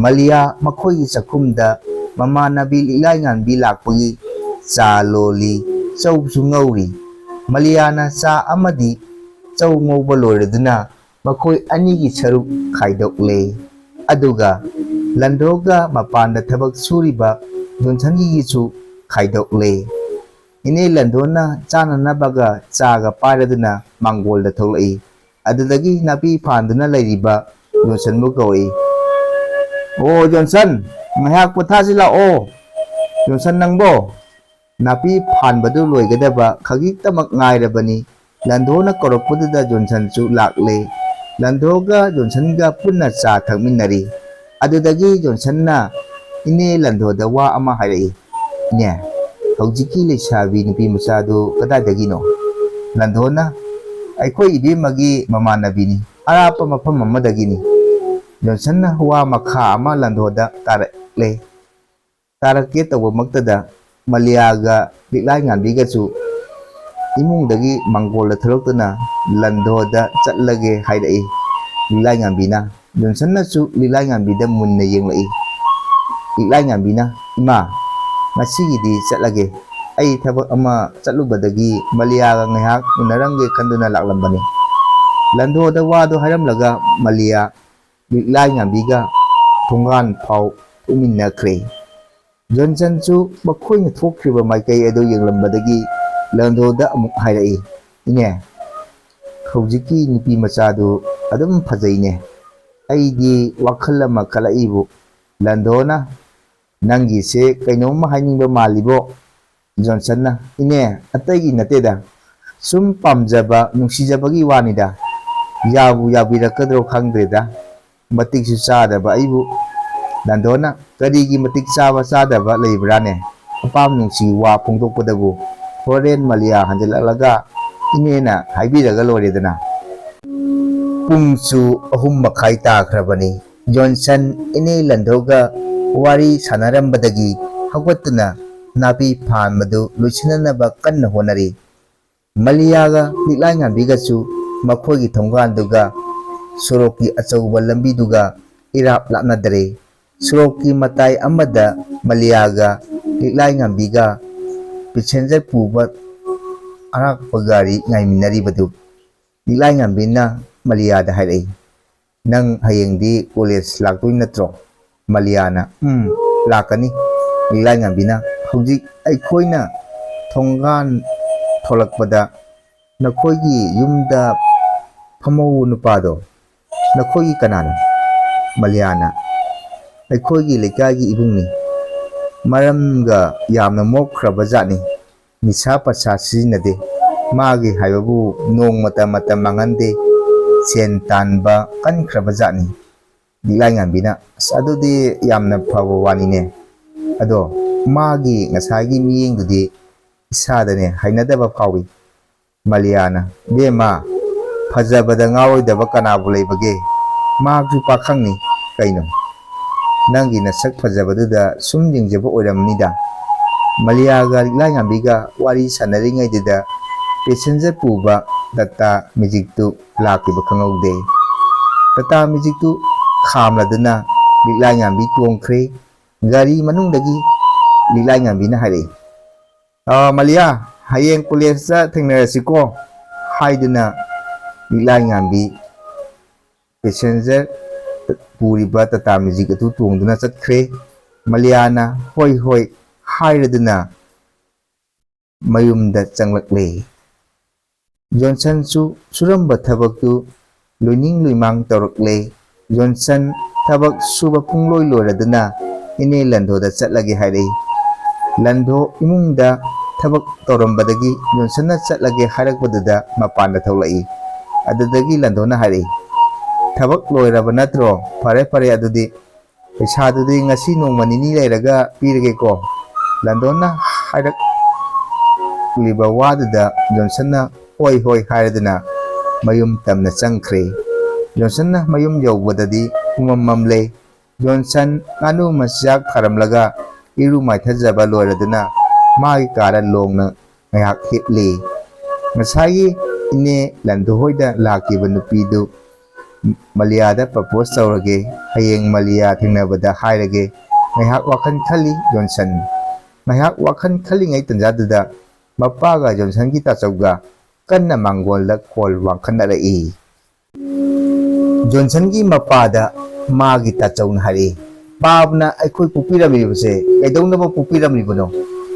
ꯃꯂꯤꯌꯥ ꯃꯈꯣꯏꯒꯤ ꯆꯥꯛꯈꯨꯝꯗ ꯃꯃꯥꯟꯅꯕꯤ ꯂꯤꯛꯂꯥꯏꯉꯥꯟꯕꯤ ꯂꯥꯛꯄꯒꯤ ꯆꯥ ꯂꯣꯜꯂꯤ, ꯆꯧꯁꯨ ꯉꯧꯔꯤ꯫ ꯃꯂꯤꯌꯥꯅ ꯆꯥ ꯑꯃꯗꯤ ꯆꯧ ꯉꯧꯕ ꯂꯣꯏꯔꯗꯨꯅ ꯃꯈꯣꯏ ꯑꯅꯤꯒꯤ ꯁꯔꯨꯛ ꯈꯥꯏꯗꯣꯛꯂꯦ꯫ ꯑꯗꯨꯒ ꯂꯟꯗꯣꯒ ꯃꯄꯥꯟꯗ ꯊꯕꯛ ꯁꯨꯔꯤꯕ ꯖꯣꯟꯁꯟꯒꯤꯁꯨ ꯈꯥꯏꯗꯣꯛꯂꯦ꯫ ꯏꯅꯦ ꯂꯟꯗꯣꯅ ꯆꯥꯅꯅꯕꯒ ꯆꯥꯒ ꯄꯥꯏꯔꯗꯨꯅ ꯃꯥꯡꯒꯣꯜꯗ ꯊꯣꯛꯂꯛꯏ꯫ ꯑꯗꯨꯗꯒꯤ ꯅꯥꯄꯤ ꯐꯥꯟꯗꯨꯅ ꯂꯩꯔꯤꯕ ꯖꯣꯟꯁꯟꯕꯨ ꯀꯧꯏ꯫ "ꯑꯣ ꯖꯣꯟꯁꯟ, ꯉꯥꯏꯍꯥꯛ ꯄꯣꯊꯥꯁꯤ ꯂꯥꯛꯑꯣ꯫" "ꯖꯣꯟꯁꯟ ꯅꯪꯕꯣ?" ꯅꯥꯄꯤ ꯐꯥꯟꯕꯗꯨ ꯂꯣꯏꯒꯗꯕ ꯈꯖꯤꯛꯇꯃꯛ ꯉꯥꯏꯔꯕꯅꯤ꯫ ꯂꯟꯗꯣꯅ ꯀꯧꯔꯛꯄꯗꯨꯗ ꯖꯣꯟꯁꯟꯁꯨ ꯂꯥꯛꯂꯦ꯫ ꯂꯟꯗꯣꯒ ꯖꯣꯟꯁꯟꯒ ꯄꯨꯟꯅ ꯆꯥ ꯊꯛꯃꯤꯟꯅꯔꯤ꯫ ꯑꯗꯨꯗꯒꯤ ꯖꯣꯟꯁꯟꯅ ꯏꯅꯦ ꯂꯟꯗꯣꯗ ꯋꯥ ꯑꯃ ꯍꯥꯏꯔꯛꯏ꯫ "ꯏꯅꯦ, ꯍꯧꯖꯤꯛꯀꯤ ꯂꯩꯁꯥꯕꯤ ꯅꯨꯄꯤ ꯃꯆꯥꯗꯨ ꯀꯗꯥꯏꯗꯒꯤꯅꯣ?" ꯂꯟꯗꯣꯅ, "ꯑꯩꯈꯣꯏ ꯏꯕꯦꯝꯃꯒꯤ ꯃꯃꯥꯟꯅꯕꯤꯅꯤ, ꯑꯔꯥꯞꯄ ꯃꯐꯝ ꯑꯃꯗꯒꯤꯅꯤ꯫" ꯖꯣꯟꯁꯟꯅ ꯋꯥ ꯃꯈꯥ ꯑꯃ ꯂꯟꯗꯣꯗ ꯇꯥꯔꯛꯂꯦ꯫ ꯇꯥꯔꯛꯀꯦ ꯇꯧꯕꯃꯛꯇꯗ ꯃꯂꯤꯌꯥꯒ ꯂꯤꯛꯂꯥꯏꯉꯥꯟꯕꯤꯒꯁꯨ ꯏꯃꯨꯡꯗꯒꯤ ꯃꯥꯡꯒꯣꯜꯗ ꯊꯣꯛꯂꯛꯇꯨꯅ ꯂꯟꯗꯣꯗ ꯆꯠꯂꯒꯦ ꯍꯥꯏꯔꯛꯏ꯫ ꯂꯤꯛꯂꯥꯏꯉꯥꯟꯕꯤꯅ, ꯖꯣꯟꯁꯟꯅꯁꯨ ꯂꯤꯛꯂꯥꯏꯉꯥꯟꯕꯤꯗ ꯃꯨꯟꯅ ꯌꯦꯡꯂꯛꯏ꯫ ꯂꯤꯛꯂꯥꯏꯉꯥꯟꯕꯤꯅ, "ꯏꯃꯥ, ꯉꯁꯤꯒꯤꯗꯤ ꯆꯠꯂꯒꯦ꯫ ꯑꯩ ꯊꯕꯛ ꯑꯃ ꯆꯠꯂꯨꯕꯗꯒꯤ ꯃꯂꯤꯌꯥꯒ ꯉꯥꯏꯍꯥꯛ ꯎꯅꯔꯝꯒꯦ ꯈꯟꯗꯨꯅ ꯂꯥꯛꯂꯝꯕꯅꯤ꯫" ꯂꯟꯗꯣꯗ ꯋꯥꯗꯨ ꯍꯥꯏꯔꯝꯂꯒ ꯃꯂꯤꯌꯥ ꯂꯤꯛꯂꯥꯏꯉꯥꯟꯕꯤꯒ ꯊꯣꯡꯒꯥꯟ ꯐꯥꯎ ꯊꯣꯛꯃꯤꯟꯅꯈ꯭ꯔꯦ꯫ ꯖꯣꯟꯁꯟꯁꯨ ꯃꯈꯣꯏꯅ ꯊꯣꯛꯈ꯭ꯔꯤꯕ ꯃꯥꯏꯀꯩ ꯑꯗꯨ ꯌꯦꯡꯂꯝꯕꯗꯒꯤ ꯂꯟꯗꯣꯗ ꯑꯃꯨꯛ ꯍꯥꯏꯔꯛꯏ, "ꯏꯅꯦ, ꯍꯧꯖꯤꯛꯀꯤ ꯅꯨꯄꯤ ꯃꯆꯥꯗꯨ ꯑꯗꯨꯝ ꯐꯖꯩꯅꯦ꯫ ꯑꯩꯗꯤ ꯋꯥꯈꯜ ꯑꯃ ꯈꯜꯂꯛꯏꯕꯨ꯫" ꯂꯟꯗꯣꯅ, "ꯅꯪꯒꯤꯁꯦ ꯀꯩꯅꯣꯝꯃ ꯍꯥꯏꯅꯤꯡꯕ ꯃꯥꯜꯂꯤꯕꯣ?" ꯖꯣꯟꯁꯟꯅ, "ꯏꯅꯦ, ꯑꯇꯩꯒꯤ ꯅꯠꯇꯦꯗ꯫ ꯁꯨꯝ ꯄꯥꯝꯖꯕ, ꯅꯨꯡꯁꯤꯖꯕꯒꯤ ꯋꯥꯅꯤꯗ꯫ ꯌꯥꯕꯨ ꯌꯥꯕꯤꯔꯛꯀꯗ꯭ꯔꯣ ꯈꯪꯗ꯭ꯔꯦꯗ꯫ ꯃꯇꯤꯛꯁꯨ ꯆꯥꯗꯕ ꯑꯩꯕꯨ꯫" ꯂꯟꯗꯣꯅ, "ꯀꯔꯤꯒꯤ ꯃꯇꯤꯛ ꯆꯥꯕ ꯆꯥꯗꯕ ꯂꯩꯕ꯭ꯔꯥꯅꯦ? ꯑꯄꯥꯝ ꯅꯨꯡꯁꯤ ꯋꯥ ꯐꯣꯡꯗꯣꯛꯄꯗꯕꯨ ꯍꯣꯔꯦꯟ ꯃꯂꯤꯌꯥ ꯍꯟꯖꯤꯜꯂꯛꯂꯒ ꯏꯅꯦꯅ ꯍꯥꯏꯕꯤꯔꯒ ꯂꯣꯏꯔꯦꯗꯅ꯫" ꯄꯨꯡꯁꯨ ꯑꯍꯨꯝ ꯃꯈꯥꯏ ꯇꯥꯈ꯭ꯔꯕꯅꯤ꯫ ꯖꯣꯟꯁꯟ ꯏꯅꯦ ꯂꯟꯗꯣꯒ ꯋꯥꯔꯤ ꯁꯥꯟꯅꯔꯝꯕꯗꯒꯤ ꯍꯧꯒꯠꯇꯨꯅ ꯅꯥꯄꯤ ꯐꯥꯟꯕꯗꯨ ꯂꯣꯏꯁꯤꯟꯅꯅꯕ ꯀꯟꯅ ꯍꯣꯠꯅꯔꯤ꯫ ꯃꯂꯤꯌꯥꯒ ꯂꯤꯛꯂꯥꯏꯉꯥꯟꯕꯤꯒꯁꯨ ꯃꯈꯣꯏꯒꯤ ꯊꯣꯡꯒꯥꯟꯗꯨꯒ ꯁꯣꯔꯣꯛꯀꯤ ꯑꯆꯧꯕ ꯂꯝꯕꯤꯗꯨꯒ ꯏꯔꯥꯞ ꯂꯥꯞꯅꯗ꯭ꯔꯦ꯫ ꯁꯣꯔꯣꯛꯀꯤ ꯃꯇꯥꯏ ꯑꯃꯗ ꯃꯂꯤꯌꯥꯒ ꯂꯤꯛꯂꯥꯏꯉꯥꯟꯕꯤꯒ ꯄꯦꯁꯦꯟꯖꯔ ꯄꯨꯕ ꯑꯔꯥꯛꯄ ꯒꯥꯔꯤ ꯉꯥꯏꯃꯤꯟꯅꯔꯤꯕꯗꯨ꯫ ꯂꯤꯛꯂꯥꯏꯉꯥꯟꯕꯤꯅ ꯃꯂꯤꯌꯥꯗ ꯍꯥꯏꯔꯛꯏ, "ꯅꯪ ꯍꯌꯦꯡꯗꯤ ꯀꯣꯂꯦꯖ ꯂꯥꯛꯇꯣꯏ ꯅꯠꯇ꯭ꯔꯣ?" ꯃꯂꯤꯌꯥꯅ, "ꯎꯝ, ꯂꯥꯛꯀꯅꯤ꯫" ꯂꯤꯛꯂꯥꯏꯉꯥꯟꯕꯤꯅ, "ꯍꯧꯖꯤꯛ ꯑꯩꯈꯣꯏꯅ ꯊꯣꯡꯒꯥꯟ ꯊꯣꯛꯂꯛꯄꯗ ꯅꯈꯣꯏꯒꯤ ꯌꯨꯝꯗ ꯐꯝꯍꯧꯕ ꯅꯨꯄꯥꯗꯣ ꯅꯈꯣꯏꯒꯤ ꯀꯅꯥꯅꯣ?" ꯃꯂꯤꯌꯥꯅ, "ꯑꯩꯈꯣꯏꯒꯤ ꯂꯩꯀꯥꯏꯒꯤ ꯏꯕꯨꯡꯅꯤ꯫ ꯃꯔꯝꯒ ꯌꯥꯝꯅ ꯃꯣꯛꯈ꯭ꯔꯕ ꯖꯥꯠꯅꯤ꯫ ꯅꯤꯁꯥ ꯄꯁꯥ ꯁꯤꯖꯤꯟꯅꯗꯦ꯫ ꯃꯥꯒꯤ ꯍꯥꯏꯕꯕꯨ ꯅꯣꯡꯃꯇ ꯃꯇꯝ ꯃꯥꯡꯍꯟꯗꯦ꯫ ꯁꯦꯟ ꯇꯥꯟꯕ ꯀꯟꯈ꯭ꯔꯕ ꯖꯥꯠꯅꯤ꯫" ꯂꯤꯛꯂꯥꯏꯉꯥꯟꯕꯤꯅ, "ꯑꯁ, ꯑꯗꯨꯗꯤ ꯌꯥꯝꯅ ꯐꯕ ꯋꯥꯅꯤꯅꯦ꯫ ꯑꯗꯣ ꯃꯥꯒꯤ ꯉꯁꯥꯏꯒꯤ ꯃꯤꯠꯌꯦꯡꯗꯨꯗꯤ ꯏꯁꯥꯗꯅꯦ ꯍꯩꯅꯗꯕ ꯐꯥꯎꯏ꯫" ꯃꯂꯤꯌꯥꯅ, "ꯏꯕꯦꯝꯃ, ꯐꯖꯕꯗ ꯉꯥꯎꯔꯣꯏꯗꯕ ꯀꯅꯥꯕꯨ ꯂꯩꯕꯒꯦ? ꯃꯍꯥꯛꯁꯨ ꯄꯥꯈꯪꯅꯤ ꯀꯩꯅꯣ꯫ ꯅꯪꯒꯤ ꯅꯁꯛ ꯐꯖꯕꯗꯨꯗ ꯁꯨꯝ ꯌꯦꯡꯖꯕ ꯑꯣꯏꯔꯝꯅꯤꯗ꯫" ꯃꯂꯤꯌꯥꯒ ꯂꯤꯛꯂꯥꯏꯉꯥꯟꯕꯤꯒ ꯋꯥꯔꯤ ꯁꯥꯟꯅꯔꯤꯉꯩꯗꯨꯗ ꯄꯦꯁꯦꯟꯖꯔ ꯄꯨꯕ ꯇꯥꯇꯥ ꯃꯦꯖꯤꯛꯇꯨ ꯂꯥꯛꯈꯤꯕ ꯈꯪꯍꯧꯗꯦ꯫ ꯇꯥꯇꯥ ꯃꯦꯖꯤꯛꯇꯨ ꯈꯥꯝꯂꯗꯨꯅ ꯂꯤꯛꯂꯥꯏ ꯉꯥꯟꯕꯤ ꯇꯣꯡꯈ꯭ꯔꯦ꯫ ꯒꯥꯔꯤ ꯃꯅꯨꯡꯗꯒꯤ ꯂꯤꯛꯂꯥꯏ ꯉꯥꯟꯕꯤꯅ ꯍꯥꯏꯔꯛꯏ, "ꯑ, ꯃꯂꯤꯌꯥ, ꯍꯌꯦꯡ ꯀꯣꯂꯦꯖꯇ ꯊꯦꯡꯅꯔꯁꯤꯀꯣ" ꯍꯥꯏꯗꯨꯅ ꯂꯤꯛꯂꯥꯏ ꯉꯥꯟꯕꯤ ꯄꯦꯁꯦꯟꯖꯔ ꯄꯨꯔꯤꯕ ꯇꯥꯇꯥ ꯃꯦꯖꯤꯛ ꯑꯗꯨ ꯇꯣꯡꯗꯨꯅ ꯆꯠꯈ꯭ꯔꯦ꯫ ꯃꯂꯤꯌꯥꯅ "ꯍꯣꯏ, ꯍꯣꯏ" ꯍꯥꯏꯔꯗꯨꯅ ꯃꯌꯨꯝꯗ ꯆꯪꯂꯛꯂꯦ꯫ ꯖꯣꯟꯁꯟꯁꯨ ꯁꯨꯔꯝꯕ ꯊꯕꯛꯇꯨ ꯂꯣꯏꯅꯤꯡ ꯂꯣꯏꯃꯥꯡ ꯇꯧꯔꯛꯂꯦ꯫ ꯖꯣꯟꯁꯟ ꯊꯕꯛ ꯁꯨꯕ ꯄꯨꯡꯂꯣꯏ ꯂꯣꯏꯔꯗꯨꯅ ꯏꯅꯦ ꯂꯟꯗꯣꯗ ꯆꯠꯂꯒꯦ ꯍꯥꯏꯔꯛꯏ꯫ ꯂꯟꯗꯣ ꯏꯃꯨꯡꯗ ꯊꯕꯛ ꯇꯧꯔꯝꯕꯗꯒꯤ ꯖꯣꯟꯁꯟꯅ ꯆꯠꯂꯒꯦ ꯍꯥꯏꯔꯛꯄꯗꯨꯗ ꯃꯄꯥꯟꯗ ꯊꯣꯛꯂꯛꯏ꯫ ꯑꯗꯨꯗꯒꯤ ꯂꯟꯗꯣꯅ ꯍꯥꯏꯔꯛꯏ, "ꯊꯕꯛ ꯂꯣꯏꯔꯕ ꯅꯠꯇ꯭ꯔꯣ? ꯐꯔꯦ, ꯐꯔꯦ, ꯑꯗꯨꯗꯤ ꯄꯩꯁꯥꯗꯨꯗꯤ ꯉꯁꯤ ꯅꯣꯡꯃ ꯅꯤꯅꯤ ꯂꯩꯔꯒ ꯄꯤꯔꯒꯦꯀꯣ"꯫ ꯂꯟꯗꯣꯟꯅ ꯍꯥꯏꯔꯛꯂꯤꯕ ꯋꯥꯗꯨꯗ ꯖꯣꯟꯁꯟꯅ "ꯍꯣꯏ, ꯍꯣꯏ" ꯍꯥꯏꯔꯗꯨꯅ ꯃꯌꯨꯝ ꯇꯝꯅ ꯆꯪꯈ꯭ꯔꯦ꯫ ꯖꯣꯟꯁꯟꯅ ꯃꯌꯨꯝ ꯌꯧꯕꯗꯗꯤ ꯄꯨꯃꯝ ꯃꯝꯂꯦ꯫ ꯖꯣꯟꯁꯟ ꯉꯥꯅꯨ ꯃꯆꯤꯟꯖꯥꯛ ꯊꯥꯔꯝꯂꯒ ꯏꯔꯨ ꯃꯥꯏꯊꯖꯕ ꯂꯣꯏꯔꯗꯨꯅ ꯃꯥꯒꯤ ꯀꯥꯗ ꯂꯣꯡꯅ ꯉꯥꯏꯍꯥꯛ ꯍꯤꯞꯂꯤ꯫ ꯉꯁꯥꯏꯒꯤ ꯏꯅꯦ ꯂꯟꯗꯨ ꯍꯣꯏꯗ ꯂꯥꯛꯈꯤꯕ ꯅꯨꯄꯤꯗꯨ ꯃꯂꯤꯌꯥꯗ ꯄ꯭ꯔꯄꯣꯁ ꯇꯧꯔꯒꯦ, ꯍꯌꯦꯡ ꯃꯂꯤꯌꯥ ꯊꯦꯡꯅꯕꯗ ꯍꯥꯏꯔꯒꯦ꯫ ꯉꯥꯏꯍꯥꯛ ꯋꯥꯈꯜ ꯈꯜꯂꯤ ꯖꯣꯟꯁꯟ꯫ ꯉꯥꯏꯍꯥꯛ ꯋꯥꯈꯜ ꯈꯜꯂꯤꯉꯩ ꯇꯟꯖꯥꯗꯨꯗ ꯃꯄꯥꯒ ꯖꯣꯟꯁꯟꯒꯤ ꯇꯥꯆꯧꯒ ꯀꯟꯅ ꯃꯥꯡꯒꯣꯜꯗ ꯈꯣꯜ ꯋꯥꯡꯈꯠꯅꯔꯛꯏ꯫ ꯖꯣꯟꯁꯟꯒꯤ ꯃꯄꯥꯗ ꯃꯥꯒꯤ ꯇꯥꯆꯧꯅ ꯍꯥꯏꯔꯛꯏ, "ꯄꯥꯞꯅ ꯑꯩꯈꯣꯏ ꯄꯣꯛꯄꯤꯔꯝꯂꯤꯕꯁꯦ ꯀꯩꯗꯧꯅꯕ ꯄꯣꯛꯄꯤꯔꯝꯂꯤꯕꯅꯣ?